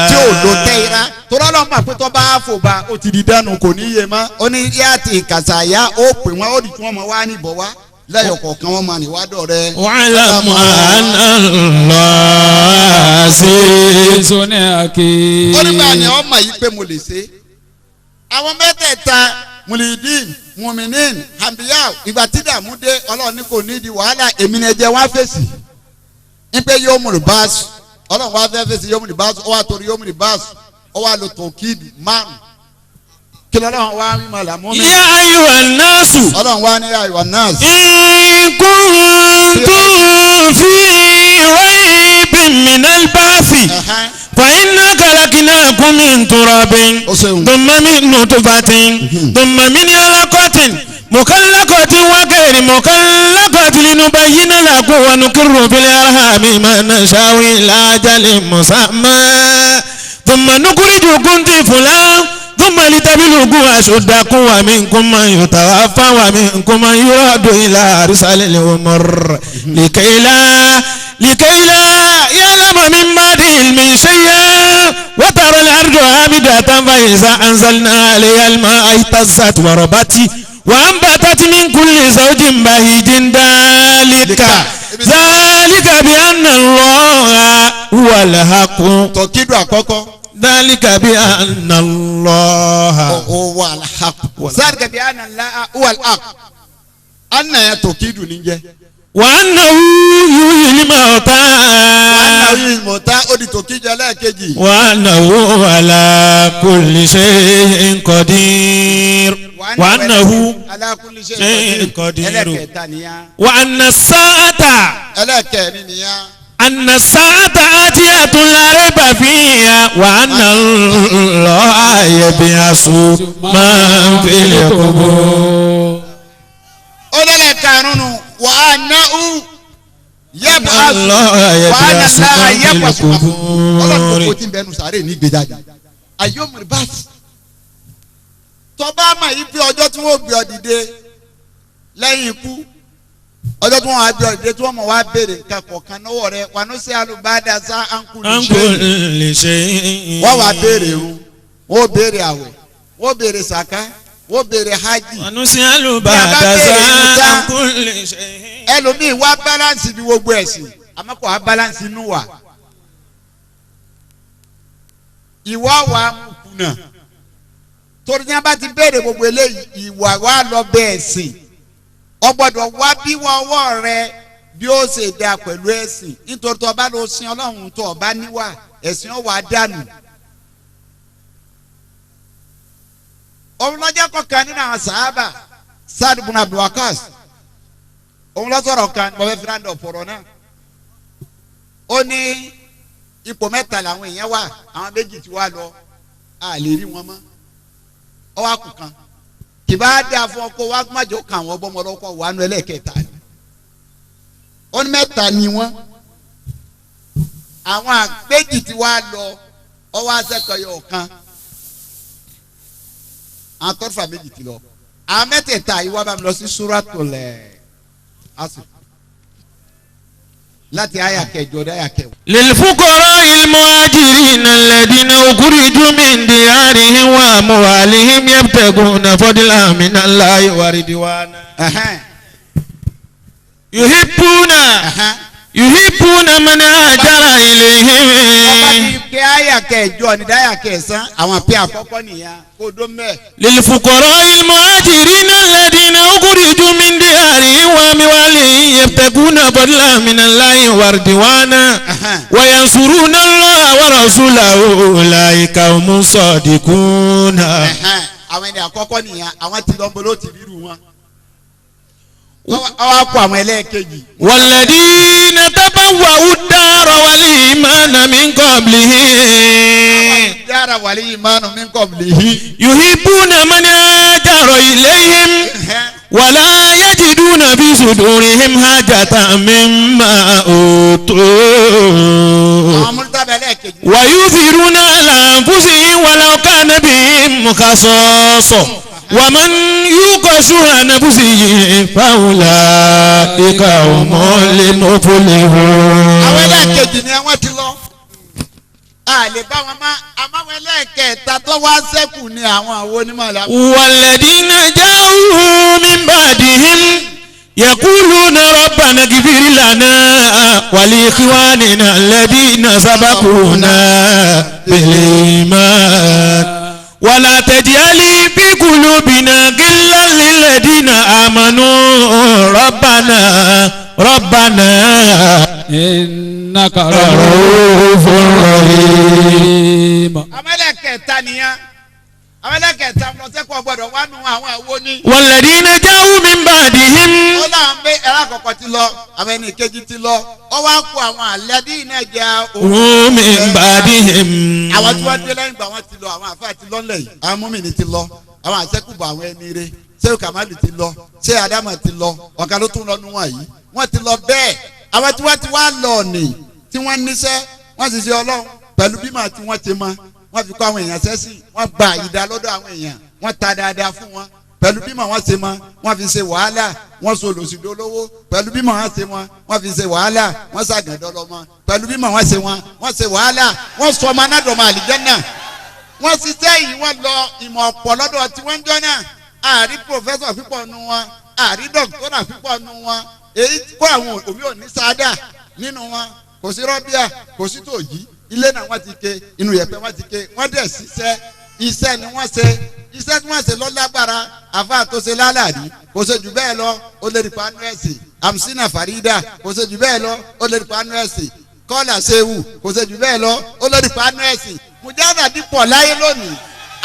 Tí ò lo tẹ́ira. Torí Ọlọ́run máa pé tó bá fò bá ó ti di dànù kò ní yé mọ́. Ó ní yáàtì kàṣàyà ó pè wọ́n ó di tí wọ́n mọ wá níbọ̀ wá. Lẹ́yọ̀ kọ̀ọ̀kan wọ́n máa níwádọ̀ rẹ̀. واعلم أن الله عزيز. عزيز حكيم. Ó nígbà ni ọmọ yìí pé mo lè ṣe. Àwọn mẹ́tẹ̀ẹ̀ta mulidin muminin hambiya ìgbà tí dààmú dé Ọlọ́run ní kò ní di wàhálà èmi ni ẹjẹ wá fèsì. Nípe yóò múlù báàsù Ọlọ́run wá fẹ́ fèsì yóò múlù báàsù ó wá torí yóò múlù báàsù ó wá lo tòkìdì márùn. Kí lọ́lọ́run wá mímọ́ làmú mi. يا أيها الناس Ọlọ́run wá ní àyọ̀ náà. إن كنتم في ريب من البعث فإنا خلقناكم من تراب Ó ṣeun. ثم من نطفة ثم من علقة مخلقة وغير مخلقة لنبين لكم ونقر في الأرحام ما نشاء إلى أجل مسمى ثم نخرجكم طفلا ثم لتبلغوا أشدكم ومنكم من يتوفى ومنكم من يرد إلى أرسل الأمور لكي لا يعلم من بعد علم شيئا وترى الأرض هامدة فإذا أنزلنا عليها الماء اهتزت وربت وأنبتت من كل زوج بهيج ذلك بأن الله هو الحق. Tòkìdù àkọ́kọ́. ذلك بأن الله Huwa al-haq. Zalika bi anna Allaha huwa al-haq. Anna yẹn tòkìdù ní jẹ́. وأنه يحيي الموتى. Wàhálà yìí mọ̀tá ó di tòkìdù ẹlẹ́ẹ̀kejì. وأنه على كل شيء قدير. وأنه ala kulli shay'in shay'in qadir. Ẹlẹ́kẹ̀ẹ́ta nìyà. وأن الساعة Ẹlẹ́kẹ̀ẹ́rin nìyà. أن الساعة آتية لا ريب فيها وأن الله يبعث من في القبور. Ó lẹ́lẹ́karùn-ún wà á ná u yẹ́bù Allah wà á ná yab'asu láà man fil yẹ́bù aṣọ. Ọlọ́run qubur. kò tí ń bẹnu sàárè ní ìgbéjáde. Ayọ́mùrì báàsì. Tọ́ba mà yí pé ọjọ́ tí wọ́n gbé ọ dìde lẹ́yìn ikú Ọjọ́ tí wọ́n wá bí ọ̀dẹ́ tí wọ́n mọ̀ wá béèrè nǹkan kọ̀ọ̀kan lọ́wọ́ rẹ wà ní sí alùbádà sá àǹkù lè ṣe. Wọ́n wá béèrè irun, wọ́n béèrè àwẹ̀, wọ́n béèrè sàká, wọ́n béèrè hajj. Wọnú sí alùbádà sá àǹkù lè ṣe. Ẹlòmíì wá balance bí gbogbo ẹ̀sìn, àmọ́ kò wá balance inú wa. Ìwà wa kùnà torí ní a bá ti béèrè gbogbo eléyìí, ìwà wa lọ bẹ́ẹ̀ sìn. Ọ gbọ́dọ̀ wá bí wọ́n ọwọ́ rẹ bí ó ṣe dáa pẹ̀lú ẹ̀sìn, nítorí tó o bá lọ sin Ọlọ́run tó o bá níwà ẹ̀sìn ó wà dànù. Òun lọ́jọ́ kọ̀ọ̀kan nínú àwọn sàábà Saad ibn Abi Waqqas, òun lọ sọ̀rọ̀ kan bọ́fẹ́ fúlàndọ̀ fọ̀rọ̀ náà. Ó ní ipò mẹ́ta làwọn èèyàn wà, àwọn méjì tí wà lọ a lè rí wọn mọ́, ọ wá kù kan kì bá dáa fún ọkọ wa májò kàn wọ́n bọ́mọ lọ́kọ̀ wà nù ẹlẹ́ẹ̀kẹta ni. Ó ní mẹ́ta ni wọ́n, àwọn àgbéjì tí wà lọ ọ wá sẹ́kọ̀ọ́ kan, àwọn tọ́fà méjì ti lọ, àwọn mẹ́tẹ̀ẹ̀ta yìí wá bá mi lọ sí Suratul Asr láti àyà kẹjọ dé àyà kẹwàá. للفقراء المهاجرين الذين أخرجوا من ديارهم وأموالهم يبتغون فضلا من الله ورضوانا يحبون من هاجر إليهم. Ọba ti ké àyà kẹjọ ní dáyà kẹsàn àwọn pé àkọ́kọ́ nìyẹn kó dó mẹ́. للفقراء المهاجرين الذين أخرجوا من ديارهم وأموالهم يبتغون فضلا من الله ورضوانا وينصرون الله ورسوله أولئك هم الصادقون. Àwọn ẹni àkọ́kọ́ nìyẹn, àwọn tí lọ́nbó ló ti rírù wọn. Ọwọ́ akọ àwọn ẹlẹ́ẹ̀kejì. والذين تبوأوا الدار والإيمان من قبلهم dára wàlí ìmánu min qablihi. يحبون من هاجر إليهم ولا يجدون في صدورهم حاجة مما أوتوا Àwọn mọ́tàbí ẹlẹ́ẹ̀kejì. ويؤثرون على أنفسهم ولو كان بهم خصاصة ومن يوق شح نفسه فأولئك هم المفلحون. Àwọn ẹlẹ́ẹ̀kejì ni àwọn ti lọ. A lè bá wọn má, àmọ́ àwọn ẹlẹ́ẹ̀kẹta tó wá sẹ́kù ni àwọn àwọn onímọ̀ la. والذين جاءوا من بعدهم يقولون ربنا اغفر لنا ولإخواننا الذين سبقونا بالإيمان ولا تجعل في قلوبنا غلا للذين آمنوا ربنا ربنا إنك رؤوف رحيم. Àwọn ẹlẹ́ẹ̀kẹta nìyẹn, àwọn ẹlẹ́ẹ̀kẹta lọ sẹ́kù ọgbọ́dọ̀ wá nu àwọn àwo ni. والذين جاءوا من بعدهم Ó láwọn pé ẹlẹ́kọ̀ọ́kọ́ ti lọ, àwọn ẹni kejì ti lọ, ó wá kó àwọn àlẹ́dí náà jẹ́ òun. من بعدهم Àwọn tí wọ́n dé lẹ́yìn ìgbà wọn ti lọ, àwọn àfáà ti lọ ńlẹ̀ yìí, àwọn múmìnì ti lọ, àwọn àṣẹkùbọ̀ àwọn ẹni re, ṣé Kàmálù ti lọ, ṣé Ádámà ti lọ, ọ̀gá ló tún lọ nú wọn yìí, wọ́n ti lọ bẹ́ẹ̀. Àwọn tí wọ́n ti wá lọ nì tí wọ́n níṣẹ́, wọ́n sì ṣe Ọlọ́run pẹ̀lú bímọ tí wọ́n ti mọ, wọ́n fi kọ́ àwọn èèyàn sẹ́sìn, wọ́n gba ìdá lọ́dọ̀ àwọn èèyàn, wọ́n ta dáadáa fún wọn pẹ̀lú bímọ wọ́n ṣe mọ, wọ́n fi ṣe wàhálà, wọ́n so lòsìdólówó pẹ̀lú bímọ wọ́n ṣe wọn, wọ́n fi ṣe wàhálà, wọ́n ṣàgàdọ́lọ́mọ pẹ̀lú bímọ wọ́n ṣe wọn, wọ́n ṣe wàhálà, wọ́n sọ ọmọ anádọ́mọ àlìjẹ́nà, wọ́n ṣiṣẹ́ yìí, wọ́n lọ ìmọ̀ ọ̀pọ̀ lọ́dọ̀ tí wọ́n ń jọ náà. Àrí pòfẹ́sọ̀ pípọ̀ nu wọn, àrí dọ̀kítọ́rà pípọ̀ nu wọn, èyí kó àwọn òbí òní sáádà nínú wọn, kò sí rọ́bíà, kò sí tòjí, ilé náà wọ́n ti ké, inú yẹ̀pẹ̀ wọ́n ti ké, wọ́n dẹ̀ ṣiṣẹ́, iṣẹ́ ni wọ́n ṣe, iṣẹ́ tí wọ́n ṣe lọ́lágbára. Àfa tó ṣe lálàrí kò ṣe jù bẹ́ẹ̀ lọ, ó lè rí panu ẹ̀sìn. Amsina Farida kò ṣe jù bẹ́ẹ̀ lọ, ó lè rí panu ẹ̀sìn. Kọ́là Sehu kò ṣe jù bẹ́ẹ̀ lọ, ó lè rí panu ẹ̀sìn. Mùjáde dípọ̀ láyé lónìí,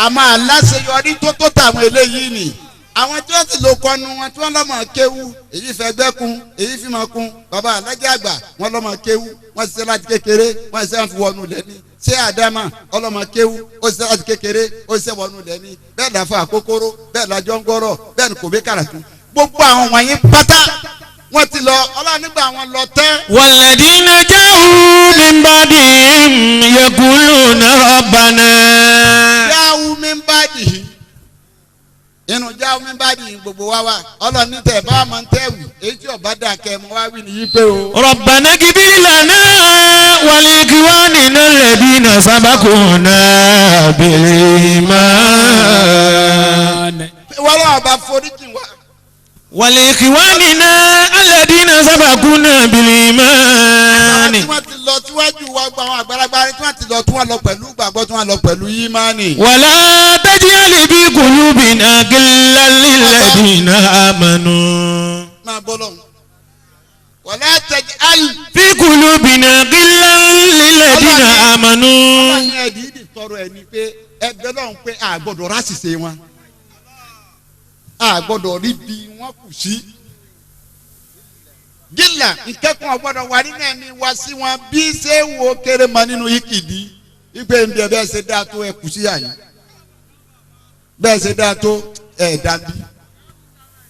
àmọ́ aláṣeyọrí tó tó tàwọn eléyìí ni àwọn tí wọ́n sì lò kọnu wọn tí wọ́n lọ́mọ kéwú, èyí fẹ́ gbẹ́kun, èyí fi máa kun. Bàbá alájà àgbà wọn lọ́mọ kéwú, wọ́n ṣiṣẹ́ láti kékeré, wọ́n ṣiṣẹ́ wọn fi wọnú lẹ́ni. Ṣé àdámà ọlọ́mọ kéwú, ó ṣiṣẹ́ láti kékeré, ó ṣiṣẹ́ wọnú lẹ́ni. Bẹ́ẹ̀ làfà àkókòrò, bẹ́ẹ̀ làjọ ń gbọ́rọ̀, bẹ́ẹ̀ ni kò bí kàràtú. Gbogbo àwọn wọ̀nyí pátá wọ́n ti lọ, Ọlọ́run nígbà wọn lọ tẹ́. والذين جاءوا من بعدهم يقولون ربنا Yáwú mi ń bá dìhì. Nínú jáwé mi bá di gbogbo wa wá ọlọ́run ní tẹ̀ bá máa ń tẹ̀wì èyí tí ọba dà kẹ́ mo wá wí nìyí pé o. ربنا اغفر لنا ولإخواننا الذين سبقونا بالإيمان Wọ́n lọ́wọ́ bá foríjì wá. ولإخواننا الذين سبقونا Àwọn بالإيمان tí wọ́n ti lọ síwájú wa gba àwọn àgbàlagbà tí wọ́n ti lọ tí wọ́n lọ pẹ̀lú gbàgbọ́ tí wọ́n lọ pẹ̀lú yímánì. ولا تجعل في قلوبنا غلا للذين آمنوا Máa bọ́ lọ́hùn. Wala taj'al. في قلوبنا غلا للذين آمنوا Ọlọ́run ẹ̀ dìídì tọrọ ẹ̀ ni pé ẹgbẹ́ lọ́hùn pé a gbọ́dọ̀ ráṣìṣe wọn. A gbọ́dọ̀ rí bí wọ́n kù sí. Gíla ìkẹ́kọ̀ọ́ ọgbọ́dọ̀ wà nínú ẹ̀mí wá sí wọn bí ṣé wo kéré mọ nínú ìkìdí. Ìgbé ń bí ẹ bẹ́ẹ̀ ṣe dáa tó ẹ kù sí àyè. Bẹ́ẹ̀ ṣe dáa tó ẹ̀ dàbí.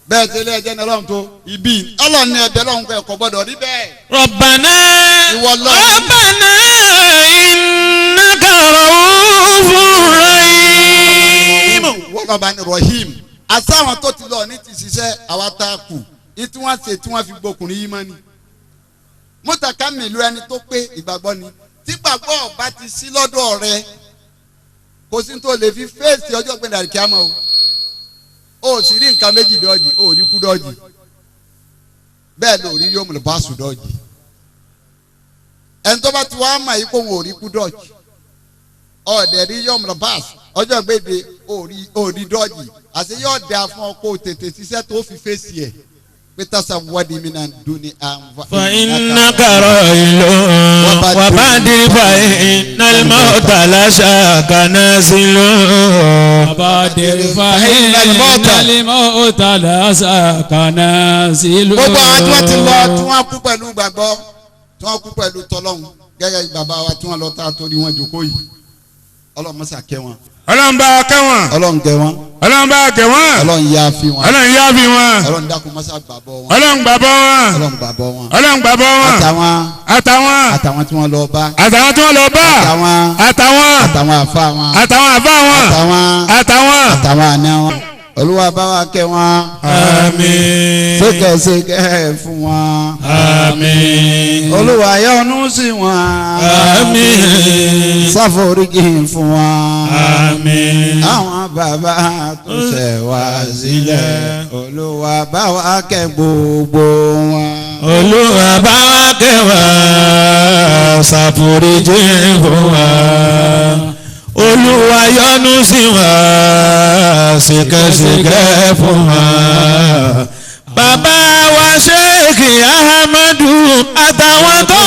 Bẹ́ẹ̀ ṣe lé ẹjẹ́ ní ọlọ́run tó ibi. Ọlọ́run ní ẹbẹ̀ lọ́hùn pé ẹ̀kọ́ gbọ́dọ̀ rí bẹ́ẹ̀. ربنا Ìwọ Ọlọ́run. ربنا إنك رؤوف رحيم Wọ́n lọ́ba ní Rahim. Àtàwọn tó ti lọ ní ti ṣiṣẹ́ àwa tá a kù ní tí wọ́n ṣe tí wọ́n fi gbókùnrin yìí mọ́ ni. Mọ́tàká mélòó ẹni tó pé ìgbàgbọ́ ni. Tí gbàgbọ́ ọba ti sí lọ́dọ̀ rẹ kò sí tó lè fi fèsì ọjọ́ gbẹ̀dẹ̀ àríkíámọ́ o. O sì rí nǹkan méjì dọ́jì, o ò rí kú dọ́jì. Bẹ́ẹ̀ ló rí yóò bá sùn dọ́jì. Ẹni tó bá ti wá mà yìí kó wọn ò rí kú dọ́jì. Ọ̀dẹ̀ rí yóò bá sùn ọjọ́ gbèdé òrí dọ́jì àti yóò dáa fún ọ kó o tètè ṣiṣẹ́ tó fi fèsì ẹ̀ pé tásà wádìí mi náà dún ní àǹfà. فإنك رائل وبعد فإن الموت لا شك نازل وبادر فإن الموت لا شك نازل. Gbogbo àwọn tí wọ́n ti lọ tí wọ́n kú pẹ̀lú gbàgbọ́ tí wọ́n kú pẹ̀lú tọ́lọ́hún gẹ́gẹ́ bí bàbá wa tí wọ́n lọ tá a torí wọn jòkó yìí Ọlọ́run mọ́sà kẹ́ wọn. Ọlọ́run bá kẹ́ wọn. Ọlọ́run kẹ́ wọn. Ọlọ́run bá kẹ́ wọn. Ọlọ́run yá fi wọn. Ọlọ́run yá fi wọn. Ọlọ́run dákun mọ́sà gbàbọ́ wọn. Ọlọ́run gbàbọ́ wọn. Ọlọ́run gbàbọ́ wọn. Ọlọ́run gbàbọ́ wọn. Àtàwọn. Àtàwọn. Àtàwọn tí wọ́n lọ bá. Àtàwọn tí wọ́n lọ bá. Àtàwọn. Àtàwọn. Àtàwọn àfa wọn. Àtàwọn àfa wọn. Àtàwọn. Àtàwọn. Àtàwọn àna wọn. Olúwa bá wa kẹ́ wọn. Àmín. Sékèsékè fún wọn. Àmín. Olúwa yọ́nú sí wọn. Àmín. Ṣàforíjì fún wọn. Àmín. Àwọn bàbá tó ṣẹ̀ wá sílẹ̀. Olúwa bá wa kẹ́ gbogbo wọn. Olúwa bá wa kẹ́ wa, ṣàforíjì fún wa. Olúwa yọ́nú sí wa, ṣìkẹ́ṣìkẹ́ fún wa. Bàbá wa Sheikh Ahmadu àtàwọn tó